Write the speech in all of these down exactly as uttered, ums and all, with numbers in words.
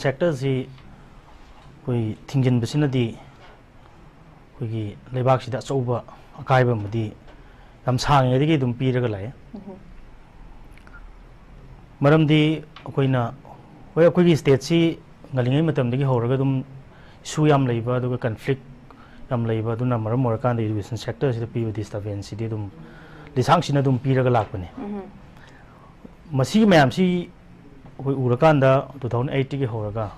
ꯁꯦꯛꯇꯔꯁꯤ ꯑꯩꯈꯣꯏ ꯊꯤꯡꯖꯤꯟꯕꯁꯤꯅꯗꯤ ꯑꯩꯈꯣꯏꯒꯤ ꯂꯩꯕꯥꯛꯁꯤꯗ ꯑꯆꯧꯕ ꯑꯀꯥꯏꯕ ꯑꯃꯗꯤ ꯌꯥꯝ ꯁꯥꯡꯉꯤꯉꯩꯗꯒꯤ ꯑꯗꯨꯝ ꯄꯤꯔꯒ ꯂꯥꯛꯑꯦ꯫ ꯃꯔꯝꯗꯤ ꯑꯩꯈꯣꯏꯅ, ꯍꯣꯏ, ꯑꯩꯈꯣꯏꯒꯤ ꯁ꯭ꯇꯦꯠꯁꯤ ꯉꯜꯂꯤꯉꯩ ꯃꯇꯝꯗꯒꯤ ꯍꯧꯔꯒ ꯑꯗꯨꯝ ꯏꯁꯨ ꯌꯥꯝ ꯂꯩꯕ, ꯑꯗꯨꯒ ꯀꯟꯐ꯭ꯂꯤꯛ ꯌꯥꯝ ꯂꯩꯕ, ꯑꯗꯨꯅ ꯃꯔꯝ ꯑꯣꯏꯔꯀꯥꯟꯗ ꯏꯗꯨꯀꯦꯁꯟ ꯁꯦꯛꯇꯔꯁꯤꯗ ꯄꯤꯕ ꯗꯤꯁꯇꯔꯕꯦꯟꯁꯁꯤꯗꯤ ꯑꯗꯨꯝ ꯂꯤꯁꯥꯡꯁꯤꯟꯅ ꯑꯗꯨꯝ ꯄꯤꯔꯒ ꯂꯥꯛꯄꯅꯤ꯫ ꯃꯁꯤꯒꯤ ꯃꯌꯥꯝꯁꯤ ꯑꯩꯈꯣꯏ ꯎꯔꯀꯥꯟꯗ, ꯇꯨ ꯊꯥꯎꯖꯟ ꯑꯩꯠꯇꯒꯤ ꯍꯧꯔꯒ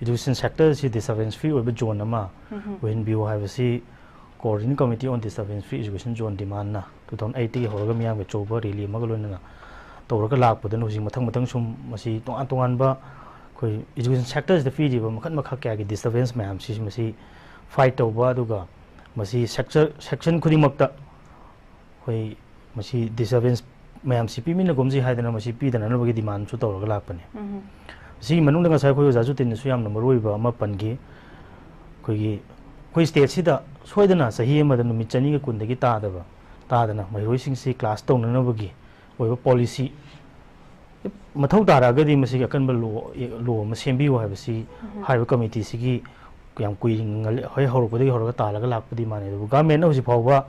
ꯏꯗꯨꯀꯦꯁꯟ ꯁꯦꯛꯇꯔꯁꯤ ꯗꯤꯁꯇꯔꯕꯦꯟꯁ ꯐ꯭ꯔꯤ ꯑꯣꯏꯕ ꯖꯣꯟ ꯑꯃ ꯑꯣꯏꯍꯟꯕꯤꯌꯨ ꯍꯥꯏꯕꯁꯤ Coordinating Committee on Disturbance Free Education Zone ꯗꯤꯃꯥꯟꯅ ꯇꯨ ꯊꯥꯎꯖꯟ ꯑꯩꯠꯇꯒꯤ ꯍꯧꯔꯒ ꯃꯤꯌꯥꯝꯒꯤ ꯑꯆꯧꯕ ꯔꯦꯂꯤ ꯑꯃꯒ ꯂꯣꯏꯅꯅ ꯇꯧꯔꯒ ꯂꯥꯛꯄꯗꯨꯅ ꯍꯧꯖꯤꯛ ꯃꯊꯪ ꯃꯊꯪ ꯁꯨꯝ ꯃꯁꯤ ꯇꯣꯉꯥꯟ ꯇꯣꯉꯥꯟꯕ ꯑꯩꯈꯣꯏ ꯏꯗꯨꯀꯦꯁꯟ ꯁꯦꯛꯇꯔꯁꯤꯗ ꯄꯤꯔꯤꯕ ꯃꯈꯜ ꯃꯈꯥ ꯀꯌꯥꯒꯤ ꯗꯤꯁꯇꯔꯕꯦꯟꯁ ꯃꯌꯥꯝꯁꯤ ꯃꯁꯤ ꯐꯥꯏꯠ ꯇꯧꯕ, ꯑꯗꯨꯒ ꯃꯁꯤ ꯁꯦꯛꯇꯔ, ꯁꯦꯛꯁꯟ ꯈꯨꯗꯤꯡꯃꯛꯇ ꯑꯩꯈꯣꯏ ꯃꯁꯤ ꯗꯤꯁꯇꯔꯕꯦꯟꯁ ꯃꯌꯥꯝꯁꯤ ꯄꯤꯃꯤꯟꯅꯒꯨꯝꯁꯤ ꯍꯥꯏꯗꯅ ꯃꯁꯤ ꯄꯤꯗꯅꯅꯕꯒꯤ ꯗꯤꯃꯥꯟꯁꯨ ꯇꯧꯔꯒ ꯂꯥꯛꯄꯅꯤ꯫ ꯃꯁꯤꯒꯤ ꯃꯅꯨꯡꯗ ꯉꯁꯥꯏ ꯑꯩꯈꯣꯏ ꯑꯣꯖꯥ ꯖꯨꯇꯤꯟꯅꯁꯨ ꯌꯥꯝꯅ ꯃꯔꯨ ꯑꯣꯏꯕ ꯑꯃ ꯄꯟꯈꯤ꯫ ꯑꯩꯈꯣꯏꯒꯤ, ꯑꯩꯈꯣꯏ ꯁ꯭ꯇꯦꯠꯁꯤꯗ ꯁꯣꯏꯗꯅ ꯆꯍꯤ ꯑꯃꯗ ꯅꯨꯃꯤꯠ ꯆꯅꯤꯒ ꯀꯨꯟꯗꯒꯤ ꯇꯥꯗꯕ, ꯇꯥꯗꯅ ꯃꯍꯩꯔꯣꯏꯁꯤꯡꯁꯤ ꯀ꯭ꯂꯥꯁ ꯇꯧꯅꯅꯕꯒꯤ ꯑꯣꯏꯕ ꯄꯣꯂꯤꯁꯤ ꯃꯊꯧ ꯇꯥꯔꯛꯑꯒꯗꯤ ꯃꯁꯤꯒꯤ ꯑꯀꯟꯕ ꯂꯣ, ꯂꯣ ꯑꯃ ꯁꯦꯝꯕꯤꯌꯨ ꯍꯥꯏꯕꯁꯤ ꯍꯥꯏꯔꯤꯕ ꯀꯃꯤꯇꯤꯁꯤꯒꯤ ꯌꯥꯝ ꯀꯨꯏꯔꯤꯉꯩ, ꯍꯣꯏ, ꯍꯧꯔꯛꯄꯗꯒꯤ ꯍꯧꯔꯒ ꯇꯥꯜꯂꯒ ꯂꯥꯛꯄꯗꯤ ꯃꯥꯟꯅꯩ꯫ ꯑꯗꯨꯕꯨ ꯒꯚꯔꯟꯃꯦꯟꯅ ꯍꯧꯖꯤꯛ ꯐꯥꯎꯕ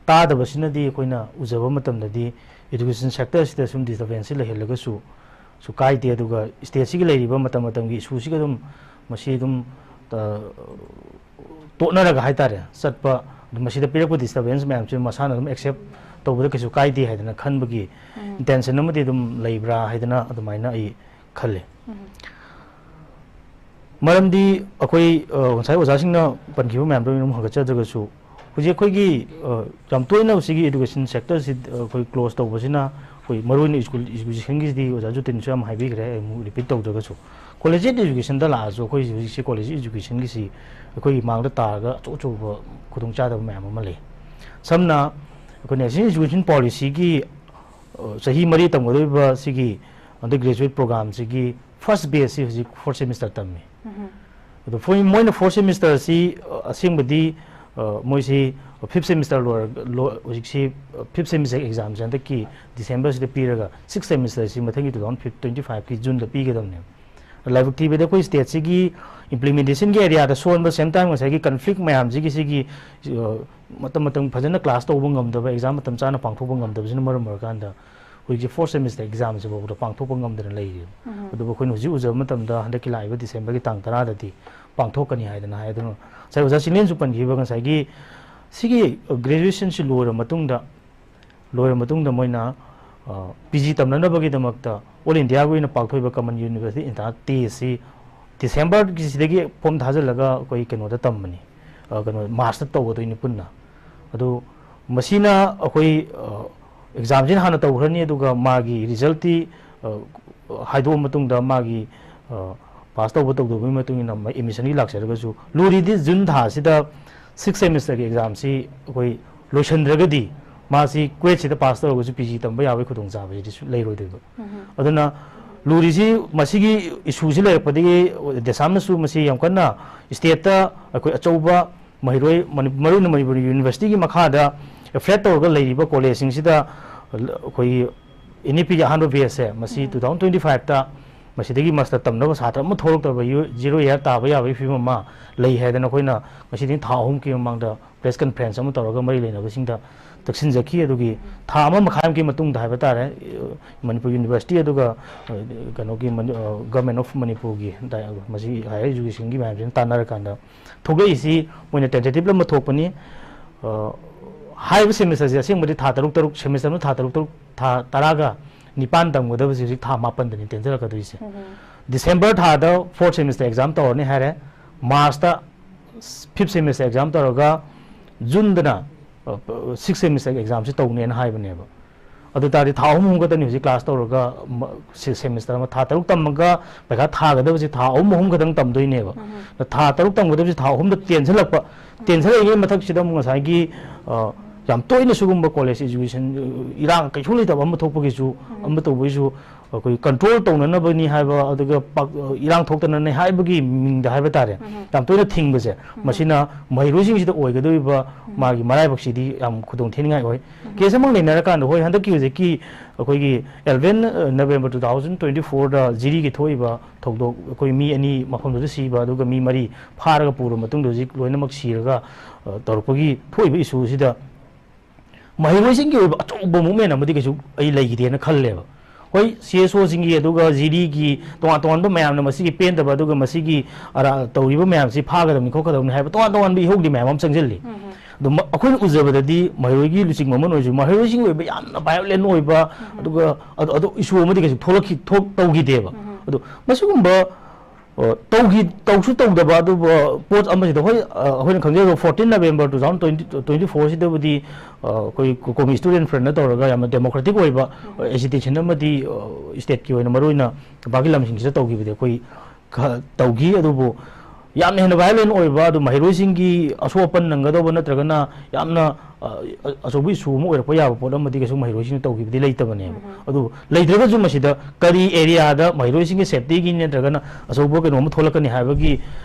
ꯇꯥꯗꯕꯁꯤꯅꯗꯤ ꯑꯩꯈꯣꯏꯅ ꯎꯖꯕ ꯃꯇꯝꯗꯗꯤ ꯏꯗꯨꯀꯦꯁꯟ ꯁꯦꯛꯇꯔꯁꯤꯗ ꯁꯨꯝ ꯗꯤꯁꯇꯔꯕꯦꯟꯁꯁꯤ ꯂꯩꯍꯜꯂꯒꯁꯨ ꯁꯨ ꯀꯥꯏꯗꯦ꯫ ꯑꯗꯨꯒ ꯁ꯭ꯇꯦꯠꯁꯤꯒꯤ ꯂꯩꯔꯤꯕ ꯃꯇꯝ ꯃꯇꯝꯒꯤ ꯏꯁꯨꯁꯤꯒ ꯑꯗꯨꯝ ꯃꯁꯤ ꯑꯗꯨꯝ, ꯑ, ꯇꯣꯠꯅꯔꯒ ꯍꯥꯏꯇꯥꯔꯦ ꯆꯠꯄ, ꯑꯗꯨꯝ ꯃꯁꯤꯗ ꯄꯤꯔꯛꯄ ꯗꯤꯁꯇꯔꯕꯦꯟꯁ ꯃꯌꯥꯝꯁꯤ ꯃꯁꯥꯅ ꯑꯗꯨꯝ ꯑꯦꯛꯁꯦꯞ ꯇꯧꯕꯗ ꯀꯩꯁꯨ ꯀꯥꯏꯗꯦ ꯍꯥꯏꯗꯅ ꯈꯟꯕꯒꯤ ꯏꯟꯇꯦꯟꯁꯟ ꯑꯃꯗꯤ ꯑꯗꯨꯝ ꯂꯩꯕ꯭ꯔꯥ ꯍꯥꯏꯗꯅ ꯑꯗꯨꯃꯥꯏꯅ ꯑꯩ ꯈꯜꯂꯤ꯫ ꯃꯔꯝꯗꯤ ꯑꯩꯈꯣꯏ, ꯑ, ꯉꯁꯥꯏ ꯑꯣꯖꯥꯁꯤꯡꯅ ꯄꯟꯈꯤꯕ ꯃꯌꯥꯝꯗꯣ ꯑꯩꯅ ꯑꯗꯨꯝ ꯍꯪꯒꯠꯆꯗ꯭ꯔꯒꯁꯨ, ꯍꯧꯖꯤꯛ ꯑꯩꯈꯣꯏꯒꯤ, ꯑ, ꯌꯥꯝ ꯇꯣꯏꯅ ꯁꯤꯒꯤ ꯏꯗꯨꯀꯦꯁꯟ ꯁꯦꯛꯇꯔꯁꯤ, ꯑ, ꯑꯩꯈꯣꯏ ꯀ꯭ꯂꯣꯖ ꯇꯧꯕꯁꯤꯅ ꯑꯩꯈꯣꯏ ꯃꯔꯨꯑꯣꯏꯅ ꯁ꯭ꯀꯨꯜ ꯏꯖꯨꯀꯦꯁꯟꯒꯤꯁꯤꯗꯤ ꯑꯣꯖꯥ ꯖꯨꯇꯤꯟꯁꯨ ꯌꯥꯝ ꯍꯥꯏꯕꯤꯈ꯭ꯔꯦ, ꯑꯩ ꯑꯃꯨꯛ ꯔꯤꯄꯤꯠ ꯇꯧꯗ꯭ꯔꯒꯁꯨ ꯀꯣꯂꯦꯖ ꯏꯗꯨꯀꯦꯁꯟꯗ ꯂꯥꯛꯑꯁꯨ ꯑꯩꯈꯣꯏ ꯍꯧꯖꯤꯛꯁꯤ ꯀꯣꯂꯦꯖ ꯏꯗꯨꯀꯦꯁꯟꯒꯤꯁꯤ ꯑꯩꯈꯣꯏꯒꯤ ꯃꯥꯡꯗ ꯇꯥꯔꯒ ꯑꯆꯧ ꯑꯆꯧꯕ ꯈꯨꯗꯣꯡꯆꯥꯗꯕ ꯃꯌꯥꯝ ꯑꯃ ꯂꯩ꯫ ꯁꯝꯅ ꯑꯩꯈꯣꯏ ꯅꯦꯁꯅꯦꯜ ꯏꯖꯨꯀꯦꯁꯟ ꯄꯣꯂꯤꯁꯤꯒꯤ, ꯑ, ꯆꯍꯤ ꯃꯔꯤ ꯇꯝꯒꯗꯧꯔꯤꯕ ꯁꯤꯒꯤ ꯑꯟꯗꯔ ꯒ꯭ꯔꯦꯖꯨꯋꯦꯠ ꯄ꯭ꯔꯣꯒ꯭ꯔꯥꯝꯁꯤꯒꯤ ꯐꯥꯔꯁ ꯕꯦꯁꯁꯤ ꯍꯧꯖꯤꯛ ꯐꯣꯔꯠ ꯁꯦꯃꯤꯁꯇꯔ ꯇꯝꯃꯤ꯫ ꯑꯗꯣ ꯐꯣꯏ-, ꯃꯣꯏꯅ ꯐꯣꯔꯠ ꯁꯦꯃꯤꯁꯇꯔꯁꯤ, ꯑ, ꯑꯁꯦꯡꯕꯗꯤ, ꯑ, ꯃꯣꯏꯁꯤ ꯐꯤꯐ ꯁꯦꯃꯤꯁꯇꯔ ꯂꯣꯏꯔꯒ, ꯂꯣ-, ꯍꯧꯖꯤꯛꯁꯤ, ꯑ, ꯐꯤꯐ ꯁꯦꯃꯤꯁꯇꯔ ꯑꯦꯛꯖꯥꯝꯁꯦ ꯍꯟꯗꯛꯀꯤ ꯗꯤꯁꯦꯝꯕꯔꯁꯤꯗ ꯄꯤꯔꯒ ꯁꯤꯛꯁ ꯁꯦꯃꯤꯁꯇꯔꯁꯤ ꯃꯊꯪꯒꯤ ꯇꯨ ꯊꯥꯎꯖꯟ ꯇ꯭ꯋꯦꯟꯇꯤ ꯐꯥꯏꯚꯀꯤ ꯖꯨꯟꯗ ꯄꯤꯒꯗꯕꯅꯦꯕ꯫ ꯂꯥꯏꯕꯛ ꯊꯤꯕꯗ ꯑꯩꯈꯣꯏ ꯁ꯭ꯇꯦꯠꯁꯤꯒꯤ ꯏꯝꯄ꯭ꯂꯤꯃꯦꯟꯇꯦꯁꯟꯒꯤ ꯑꯦꯔꯤꯌꯥꯗ ꯁꯣꯟꯕ, ꯁꯦꯝ ꯇꯥꯏꯝ ꯉꯁꯥꯏꯒꯤ ꯀꯟꯐ꯭ꯂꯤꯛ ꯃꯌꯥꯝꯁꯤꯒꯤ ꯁꯤꯒꯤ, ꯑ, ꯃꯇꯝ ꯃꯇꯝ ꯐꯖꯅ ꯀ꯭ꯂꯥꯁ ꯇꯧꯕ ꯉꯝꯗꯕ, ꯑꯦꯛꯖꯥꯝ ꯃꯇꯝ ꯆꯥꯅ ꯄꯥꯡꯊꯣꯛꯄ ꯉꯝꯗꯕꯁꯤꯅ ꯃꯔꯝ ꯑꯣꯏꯔꯀꯥꯟꯗ ꯍꯧꯖꯤꯛꯁꯤ ꯐꯣꯔꯠ ꯁꯦꯃꯤꯁꯇꯔ ꯑꯦꯛꯖꯥꯝꯁꯤꯐꯥꯎꯗ ꯄꯥꯡꯊꯣꯛꯄ ꯉꯝꯗꯅ ꯂꯩꯔꯤꯕ꯫ ꯑꯗꯨꯕꯨ ꯑꯩꯈꯣꯏꯅ ꯍꯧꯖꯤꯛ ꯎꯖꯕ ꯃꯇꯝꯗ ꯍꯟꯗꯛꯀꯤ ꯂꯥꯛꯏꯕ ꯗꯤꯁꯦꯝꯕꯔꯒꯤ ꯇꯥꯡ ꯇꯔꯥꯗꯗꯤ ꯄꯥꯡꯊꯣꯛꯀꯅꯤ ꯍꯥꯏꯗꯅ ꯍꯥꯏ꯫ ꯑꯗꯨꯅ ꯉꯁꯥꯏ ꯑꯣꯖꯥ ꯆꯤꯡꯂꯦꯟꯁꯨ ꯄꯟꯈꯤꯕ ꯉꯁꯥꯏꯒꯤ ꯁꯤꯒꯤ ꯒ꯭ꯔꯦꯖꯨꯑꯦꯁꯟꯁꯤ ꯂꯣꯏꯔ ꯃꯇꯨꯡꯗ, ꯂꯣꯏꯔ ꯃꯇꯨꯡꯗ ꯃꯣꯏꯅ, ꯑ, ꯄꯤ ꯖꯤ ꯇꯝꯅꯅꯕꯒꯤꯗꯃꯛꯇ ꯑꯣꯜ ꯏꯟꯗꯤꯌꯥꯒꯤ ꯑꯣꯏꯅ ꯄꯥꯡꯊꯣꯛꯏꯕ ꯀꯃꯟ ꯌꯨꯅꯤꯚꯔꯁꯤꯇꯤ ꯏꯟꯇꯔꯅꯦꯠ ꯇꯦꯁꯁꯤ ꯗꯤꯁꯦꯝꯕꯔꯒꯤꯁꯤꯗꯒꯤ ꯐꯣꯝ ꯊꯥꯖꯤꯜꯂꯒ ꯑꯩꯈꯣꯏ ꯀꯩꯅꯣꯗ ꯇꯝꯕꯅꯤ, ꯑ, ꯀꯩꯅꯣ, ꯃꯥꯔꯁꯇ ꯇꯧꯒꯗꯣꯏꯅꯤ ꯄꯨꯟꯅ꯫ ꯑꯗꯨ ꯃꯁꯤꯅ ꯑꯩꯈꯣꯏ, ꯑ, ꯑꯦꯛꯖꯥꯝꯁꯤꯅ ꯍꯥꯟꯅ ꯇꯧꯈ꯭ꯔꯅꯤ, ꯑꯗꯨꯒ ꯃꯥꯒꯤ ꯔꯤꯖꯜꯇꯤ, ꯑ, ꯍꯥꯏꯗꯣꯛꯑ ꯃꯇꯨꯡꯗ ꯃꯥꯒꯤ, ꯑ, ꯄꯥꯁ ꯇꯧꯕ ꯇꯧꯗꯕꯒꯤ ꯃꯇꯨꯡ ꯏꯟꯅ ꯑꯦꯗꯃꯤꯁꯟꯒꯤ ꯂꯥꯛꯆꯔꯒꯁꯨ, ꯂꯨꯔꯤꯗꯤ ꯖꯨꯟ ꯊꯥꯁꯤꯗ ꯁꯤꯛꯁ ꯁꯦꯃꯤꯁꯇꯔꯒꯤ ꯑꯦꯛꯖꯥꯝꯁꯤ ꯑꯩꯈꯣꯏ ꯂꯣꯏꯁꯤꯟꯗ꯭ꯔꯒꯗꯤ ꯃꯥꯁꯤ ꯀ꯭ꯋꯦꯠꯁꯤꯗ ꯄꯥꯁ ꯇꯧꯔꯒꯁꯨ ꯄꯤ ꯖꯤ ꯇꯝꯕ ꯌꯥꯕꯒꯤ ꯈꯨꯗꯣꯡꯆꯥꯕꯁꯤꯗꯤ ꯁꯨ-, ꯂꯩꯔꯣꯏꯗꯣꯏꯕ꯫ ꯑꯗꯨꯅ ꯂꯨꯔꯤꯁꯤ ꯃꯁꯤꯒꯤ ꯏꯁꯨꯁꯤ ꯂꯩꯔꯛꯄꯗꯒꯤ ꯗꯦꯁꯥꯝꯅꯁꯨ ꯃꯁꯤ ꯌꯥꯝ ꯀꯟꯅ ꯁ꯭ꯇꯦꯠꯇ ꯑꯩꯈꯣꯏ ꯑꯆꯧꯕ ꯃꯍꯩꯔꯣꯏ, ꯃꯅꯤ-, ꯃꯔꯨ ꯑꯣꯏꯅ ꯃꯅꯤꯄꯨꯔ ꯌꯨꯅꯤꯚꯔꯁꯤꯇꯤꯒꯤ ꯃꯈꯥꯗ ꯑꯦꯐꯤꯂꯦꯠ ꯇꯧꯔꯒ ꯂꯩꯔꯤꯕ ꯀꯣꯂꯦꯖꯁꯤꯡꯁꯤꯗ ꯑꯩꯈꯣꯏꯒꯤ ꯑꯦꯟ ꯏ ꯄꯤꯒꯤ ꯑꯍꯥꯟꯕ ꯕꯦꯁꯁꯦ ꯃꯁꯤ ꯎꯝ꯫ ꯇꯨ ꯊꯥꯎꯖꯟ ꯇ꯭ꯋꯦꯟꯇꯤ ꯐꯥꯏꯚꯇ ꯃꯁꯤꯗꯒꯤ ꯃꯥꯁꯇꯔ ꯇꯝꯅꯕ ꯁꯥꯇ꯭ꯔ ꯑꯃ ꯊꯣꯛꯂꯛꯇꯕ, ꯌꯨ-, ꯖꯤꯔꯣ ꯏꯌꯥꯔ ꯇꯥꯕ ꯌꯥꯕꯒꯤ ꯐꯤꯕꯝ ꯑꯃ ꯂꯩ ꯍꯥꯏꯗꯅ ꯑꯩꯈꯣꯏꯅ ꯉꯁꯤꯗꯒꯤ ꯊꯥ ꯑꯍꯨꯝꯒꯤ ꯃꯃꯥꯡꯗ ꯄ꯭ꯔꯦꯁ ꯀꯟꯐ꯭ꯔꯦꯟꯁ ꯑꯃ ꯇꯧꯔꯒ ꯃꯔꯤ ꯂꯩꯅꯕꯁꯤꯡꯗ ꯇꯛꯁꯤꯟꯖꯈꯤ꯫ ꯑꯗꯨꯒꯤ ꯊꯥ ꯑꯃ ꯃꯈꯥꯏꯃꯨꯛꯀꯤ ꯃꯇꯨꯡꯗ ꯍꯥꯏꯕ ꯇꯥꯔꯦ, ꯃꯅꯤꯄꯨꯔ ꯌꯨꯅꯤꯚꯔꯁꯤꯇꯤ ꯑꯗꯨꯒ, ꯑ, ꯀꯩꯅꯣꯒꯤ ꯃꯅꯤ-, ꯑ, ꯒꯚꯔꯟꯃꯦꯟ ꯑꯣꯐ ꯃꯅꯤꯄꯨꯔꯒꯤ ꯗꯥꯏ-, ꯃꯁꯤ ꯍꯥꯌꯔ ꯏꯖꯨꯀꯦꯁꯟꯒꯤ ꯃꯌꯥꯝꯁꯤꯅ ꯇꯥꯟꯅꯔꯀꯥꯟꯗ ꯊꯣꯛꯂꯛꯏꯁꯤ ꯃꯣꯏꯅ ꯇꯦꯟꯇꯦꯇꯤꯚ ꯑꯃ ꯊꯣꯛꯄꯅꯤ꯫ ꯑ, ꯍꯥꯏꯔꯤꯕ ꯁꯦꯃꯤꯁꯇꯔꯁꯦ ꯑꯁꯦꯡꯕꯗꯤ ꯊꯥ ꯇꯔꯨꯛ ꯇꯔꯨꯛ, ꯁꯦꯃꯤꯁꯇꯔ ꯑꯃ ꯊꯥ ꯇꯔꯨꯛ ꯇꯔꯨꯛ, ꯊꯥ ꯇꯔꯥꯒ ꯅꯤꯄꯥꯟ ꯇꯝꯒꯗꯕꯁꯤ ꯍꯧꯖꯤꯛ ꯊꯥ ꯃꯥꯄꯟꯗꯅꯤ ꯇꯦꯟꯖꯔꯛꯀꯗꯣꯏꯁꯦ꯫ ꯎꯝ꯫ ꯗꯤꯁꯦꯝꯕꯔ ꯊꯥꯗ ꯐꯣꯔꯠ ꯁꯦꯃꯤꯁꯇꯔ ꯑꯦꯛꯖꯥꯝ ꯇꯧꯔꯅꯤ ꯍꯥꯏꯔꯦ, ꯃꯥꯔꯁꯇ ꯐꯤꯐ ꯁꯦꯃꯤꯁꯇꯔ ꯑꯦꯛꯖꯥꯝ ꯇꯧꯔꯒ ꯖꯨꯟꯗꯅ, ꯑ, ꯁꯤꯛꯁ ꯁꯦꯃꯤꯁꯇꯔ ꯑꯦꯛꯖꯥꯝꯁꯤ ꯇꯧꯅꯦꯅ ꯍꯥꯏꯕꯅꯦꯕ꯫ ꯑꯗꯨ ꯇꯥꯔꯗꯤ ꯊꯥ ꯑꯍꯨꯝ ꯑꯍꯨꯝ ꯈꯛꯇꯅꯤ ꯍꯧꯖꯤꯛ ꯀ꯭ꯂꯥꯁ ꯇꯧꯔꯒ, ꯃ-, ꯁꯤ-, ꯁꯦꯃꯤꯁꯇꯔ ꯑꯃ ꯊꯥ ꯇꯔꯨꯛ ꯇꯝꯃꯒ ꯄꯩꯈꯥ ꯊꯥꯒꯗꯕꯁꯤ ꯊꯥ ꯑꯍꯨꯝ ꯑꯍꯨꯝ ꯈꯛꯇꯪ ꯇꯝꯗꯣꯏꯅꯦꯕ꯫ ꯎꯝ꯫ ꯊꯥ ꯇꯔꯨꯛ ꯇꯝꯒꯗꯕꯁꯤ ꯊꯥ ꯑꯍꯨꯝꯗ ꯇꯦꯟꯁꯤꯜꯂꯛꯄ, ꯇꯦꯟꯁꯤꯜꯂꯛꯏꯉꯩ ꯃꯊꯛꯁꯤꯗ ꯑꯃꯨꯛ ꯉꯁꯥꯏꯒꯤ, ꯑ, ꯌꯥꯝ ꯇꯣꯏꯅ ꯁꯤꯒꯨꯝꯕ ꯀꯣꯂꯦꯖ ꯏꯖꯨꯀꯦꯁꯟ, ꯑ, ꯏꯔꯥꯡ ꯀꯩꯁꯨ ꯂꯩꯇꯕ ꯑꯃ ꯊꯣꯛꯄꯒꯤꯁꯨ, ꯎꯝ꯫ ꯑꯃ ꯇꯧꯕꯒꯤꯁꯨ ꯑꯩꯈꯣꯏ ꯀꯟꯇ꯭ꯔꯣꯜ ꯇꯧꯅꯅꯕꯅꯤ ꯍꯥꯏꯕ, ꯑꯗꯨꯒ ꯄꯥꯛ-, ꯏꯔꯥꯡ ꯊꯣꯛꯇꯅꯅꯤ ꯍꯥꯏꯕꯒꯤ ꯃꯤꯡꯗ ꯍꯥꯏꯕ ꯇꯥꯔꯦ, ꯎꯝ꯫ ꯌꯥꯝ ꯇꯣꯏꯅ ꯊꯤꯡꯕꯁꯦ, ꯎꯝ꯫ ꯃꯁꯤꯅ ꯃꯍꯩꯔꯣꯏꯁꯤꯡꯁꯤꯗ ꯑꯣꯏꯒꯗꯧꯔꯤꯕ ꯎꯝ꯫ ꯃꯥꯒꯤ ꯃꯔꯥꯏꯕꯛꯁꯤꯗꯤ ꯌꯥꯝ ꯈꯨꯗꯣꯡ ꯊꯤꯅꯤꯡꯉꯥꯏ ꯑꯣꯏ꯫ ꯎꯝ꯫ ꯀꯦꯁ ꯑꯃ ꯂꯩꯅꯔꯀꯥꯟꯗ, ꯍꯣꯏ, ꯍꯟꯗꯛꯀꯤ ꯍꯧꯖꯤꯛꯀꯤ ꯑꯩꯈꯣꯏꯒꯤ eleven November two thousand twenty fourꯗ ꯖꯤꯔꯤꯒꯤ ꯊꯣꯛꯏꯕ ꯊꯧꯗꯣꯛ, ꯑꯩꯈꯣꯏ ꯃꯤ ꯑꯅꯤ ꯃꯐꯝꯗꯨꯗ ꯁꯤꯕ, ꯑꯗꯨꯒ ꯃꯤ ꯃꯔꯤ ꯐꯥꯔꯒ ꯄꯨꯔꯕ ꯃꯇꯨꯡꯗ ꯍꯧꯖꯤꯛ ꯂꯣꯏꯅꯃꯛ ꯁꯤꯔꯒ, ꯑ, ꯇꯧꯔꯛꯄꯒꯤ ꯊꯣꯛꯏꯕ ꯏꯁꯨꯁꯤꯗ ꯃꯍꯩꯔꯣꯏꯁꯤꯡꯒꯤ ꯑꯣꯏꯕ ꯑꯆꯧꯕ ꯃꯨꯞꯃꯦꯟ ꯑꯃꯗꯤ ꯀꯩꯁꯨ ꯑꯩ ꯂꯩꯈꯤꯗꯦꯅ ꯈꯜꯂꯦꯕ꯫ ꯍꯣꯏ, ꯁꯤ ꯑꯦꯁ ꯑꯣꯁꯤꯡꯒꯤ ꯑꯗꯨꯒ ꯖꯤꯔꯤꯒꯤ ꯇꯣꯉꯥꯟ ꯇꯣꯉꯥꯟꯕ ꯃꯌꯥꯝꯅ ꯃꯁꯤꯒꯤ ꯄꯦꯟꯗꯕ ꯑꯗꯨꯒ ꯃꯁꯤꯒꯤ ꯑꯔꯥ-, ꯇꯧꯔꯤꯕ ꯃꯌꯥꯝꯁꯤ ꯐꯥꯒꯗꯕꯅꯤ ꯈꯣꯠꯀꯗꯕꯅꯤ ꯍꯥꯏꯕ ꯇꯣꯉꯥꯟ ꯇꯣꯉꯥꯟꯕ ꯏꯍꯧꯗꯤ ꯃꯌꯥꯝ ꯑꯃ ꯆꯪꯁꯤꯜꯂꯤ꯫ ꯎꯝ꯫ ꯑꯗꯣ ꯃ-, ꯑꯩꯈꯣꯏꯅ ꯎꯖꯕꯗꯗꯤ ꯃꯍꯩꯔꯣꯏꯒꯤ ꯂꯨꯆꯤꯡꯕ ꯑꯃ ꯑꯣꯏꯔꯁꯨ ꯃꯍꯩꯔꯣꯏꯁꯤꯡꯒꯤ ꯑꯣꯏꯕ ꯌꯥꯝꯅ ꯚꯥꯏꯑꯣꯂꯦꯟ ꯑꯣꯏꯕ, ꯎꯝ꯫ ꯑꯗꯨꯒ ꯑꯗꯨ, ꯑꯗꯨ ꯏꯁꯨ ꯑꯃꯗꯤ ꯀꯩꯁꯨ ꯊꯣꯛꯂꯛꯈꯤ-, ꯊꯣꯛ-, ꯇꯧꯈꯤꯗꯦꯕ꯫ ꯎꯝ꯫ ꯑꯗꯣ ꯃꯁꯤꯒꯨꯝꯕ ꯑ, ꯇꯧꯈꯤ-, ꯇꯧꯁꯨ ꯇꯧꯗꯕ ꯑꯗꯨꯕꯨ ꯄꯣꯠ ꯑꯃꯁꯤꯗ, ꯍꯣꯏ, ꯑ, ꯑꯩꯈꯣꯏꯅ ꯈꯪꯖꯕ fourteen November two thousand twenty, twenty fourꯁꯤꯗꯕꯨꯗꯤ, ꯑ, ꯑꯩꯈꯣꯏ ꯀꯣ-, ꯀꯣꯃꯤ student front ꯇꯧꯔꯒ ꯌꯥꯝꯅ democratic ꯑꯣꯏꯕ, ꯎꯝ꯫ ꯑ, agitation ꯑꯃꯗꯤ, ꯑ, stateꯀꯤ ꯑꯣꯏꯅ ꯃꯔꯨꯑꯣꯏꯅ ꯇꯝꯄꯥꯛꯀꯤ ꯂꯝꯁꯤꯡꯁꯤꯗ ꯇꯧꯈꯤꯕꯗꯤ ꯑꯩꯈꯣꯏ ꯈ-, ꯇꯧꯈꯤ꯫ ꯑꯗꯨꯕꯨ ꯌꯥꯝꯅ ꯍꯦꯟꯅ violent ꯑꯣꯏꯕ, ꯑꯗꯨ ꯃꯍꯩꯔꯣꯏꯁꯤꯡꯒꯤ ꯑꯁꯣꯛ ꯑꯄꯟ ꯅꯪꯒꯗꯧꯕ ꯅꯠꯇ꯭ꯔꯒꯅ ꯌꯥꯝꯅ ꯑ, ꯑ, ꯑꯆꯧꯕ issue ꯑꯃ ꯑꯣꯏꯔꯛꯄ ꯌꯥꯕ ꯄꯣꯠ ꯑꯃꯗꯤ ꯀꯩꯁꯨ ꯃꯍꯩꯔꯣꯏꯁꯤꯡꯅ ꯇꯧꯈꯤꯕꯗꯤ ꯂꯩꯇꯕꯅꯦꯕ꯫ ꯎꯝ꯫ ꯑꯗꯨ ꯂꯩꯇ꯭ꯔꯒꯁꯨ ꯃꯁꯤꯗ ꯀꯔꯤ areaꯗ ꯃꯍꯩꯔꯣꯏꯁꯤꯡꯒꯤ safetyꯒꯤ ꯅꯠꯇ꯭ꯔꯒꯅ ꯑꯆꯧꯕ ꯀꯩꯅꯣ ꯑꯃ ꯊꯣꯛꯂꯛꯀꯅꯤ ꯍꯥꯏꯕꯒꯤ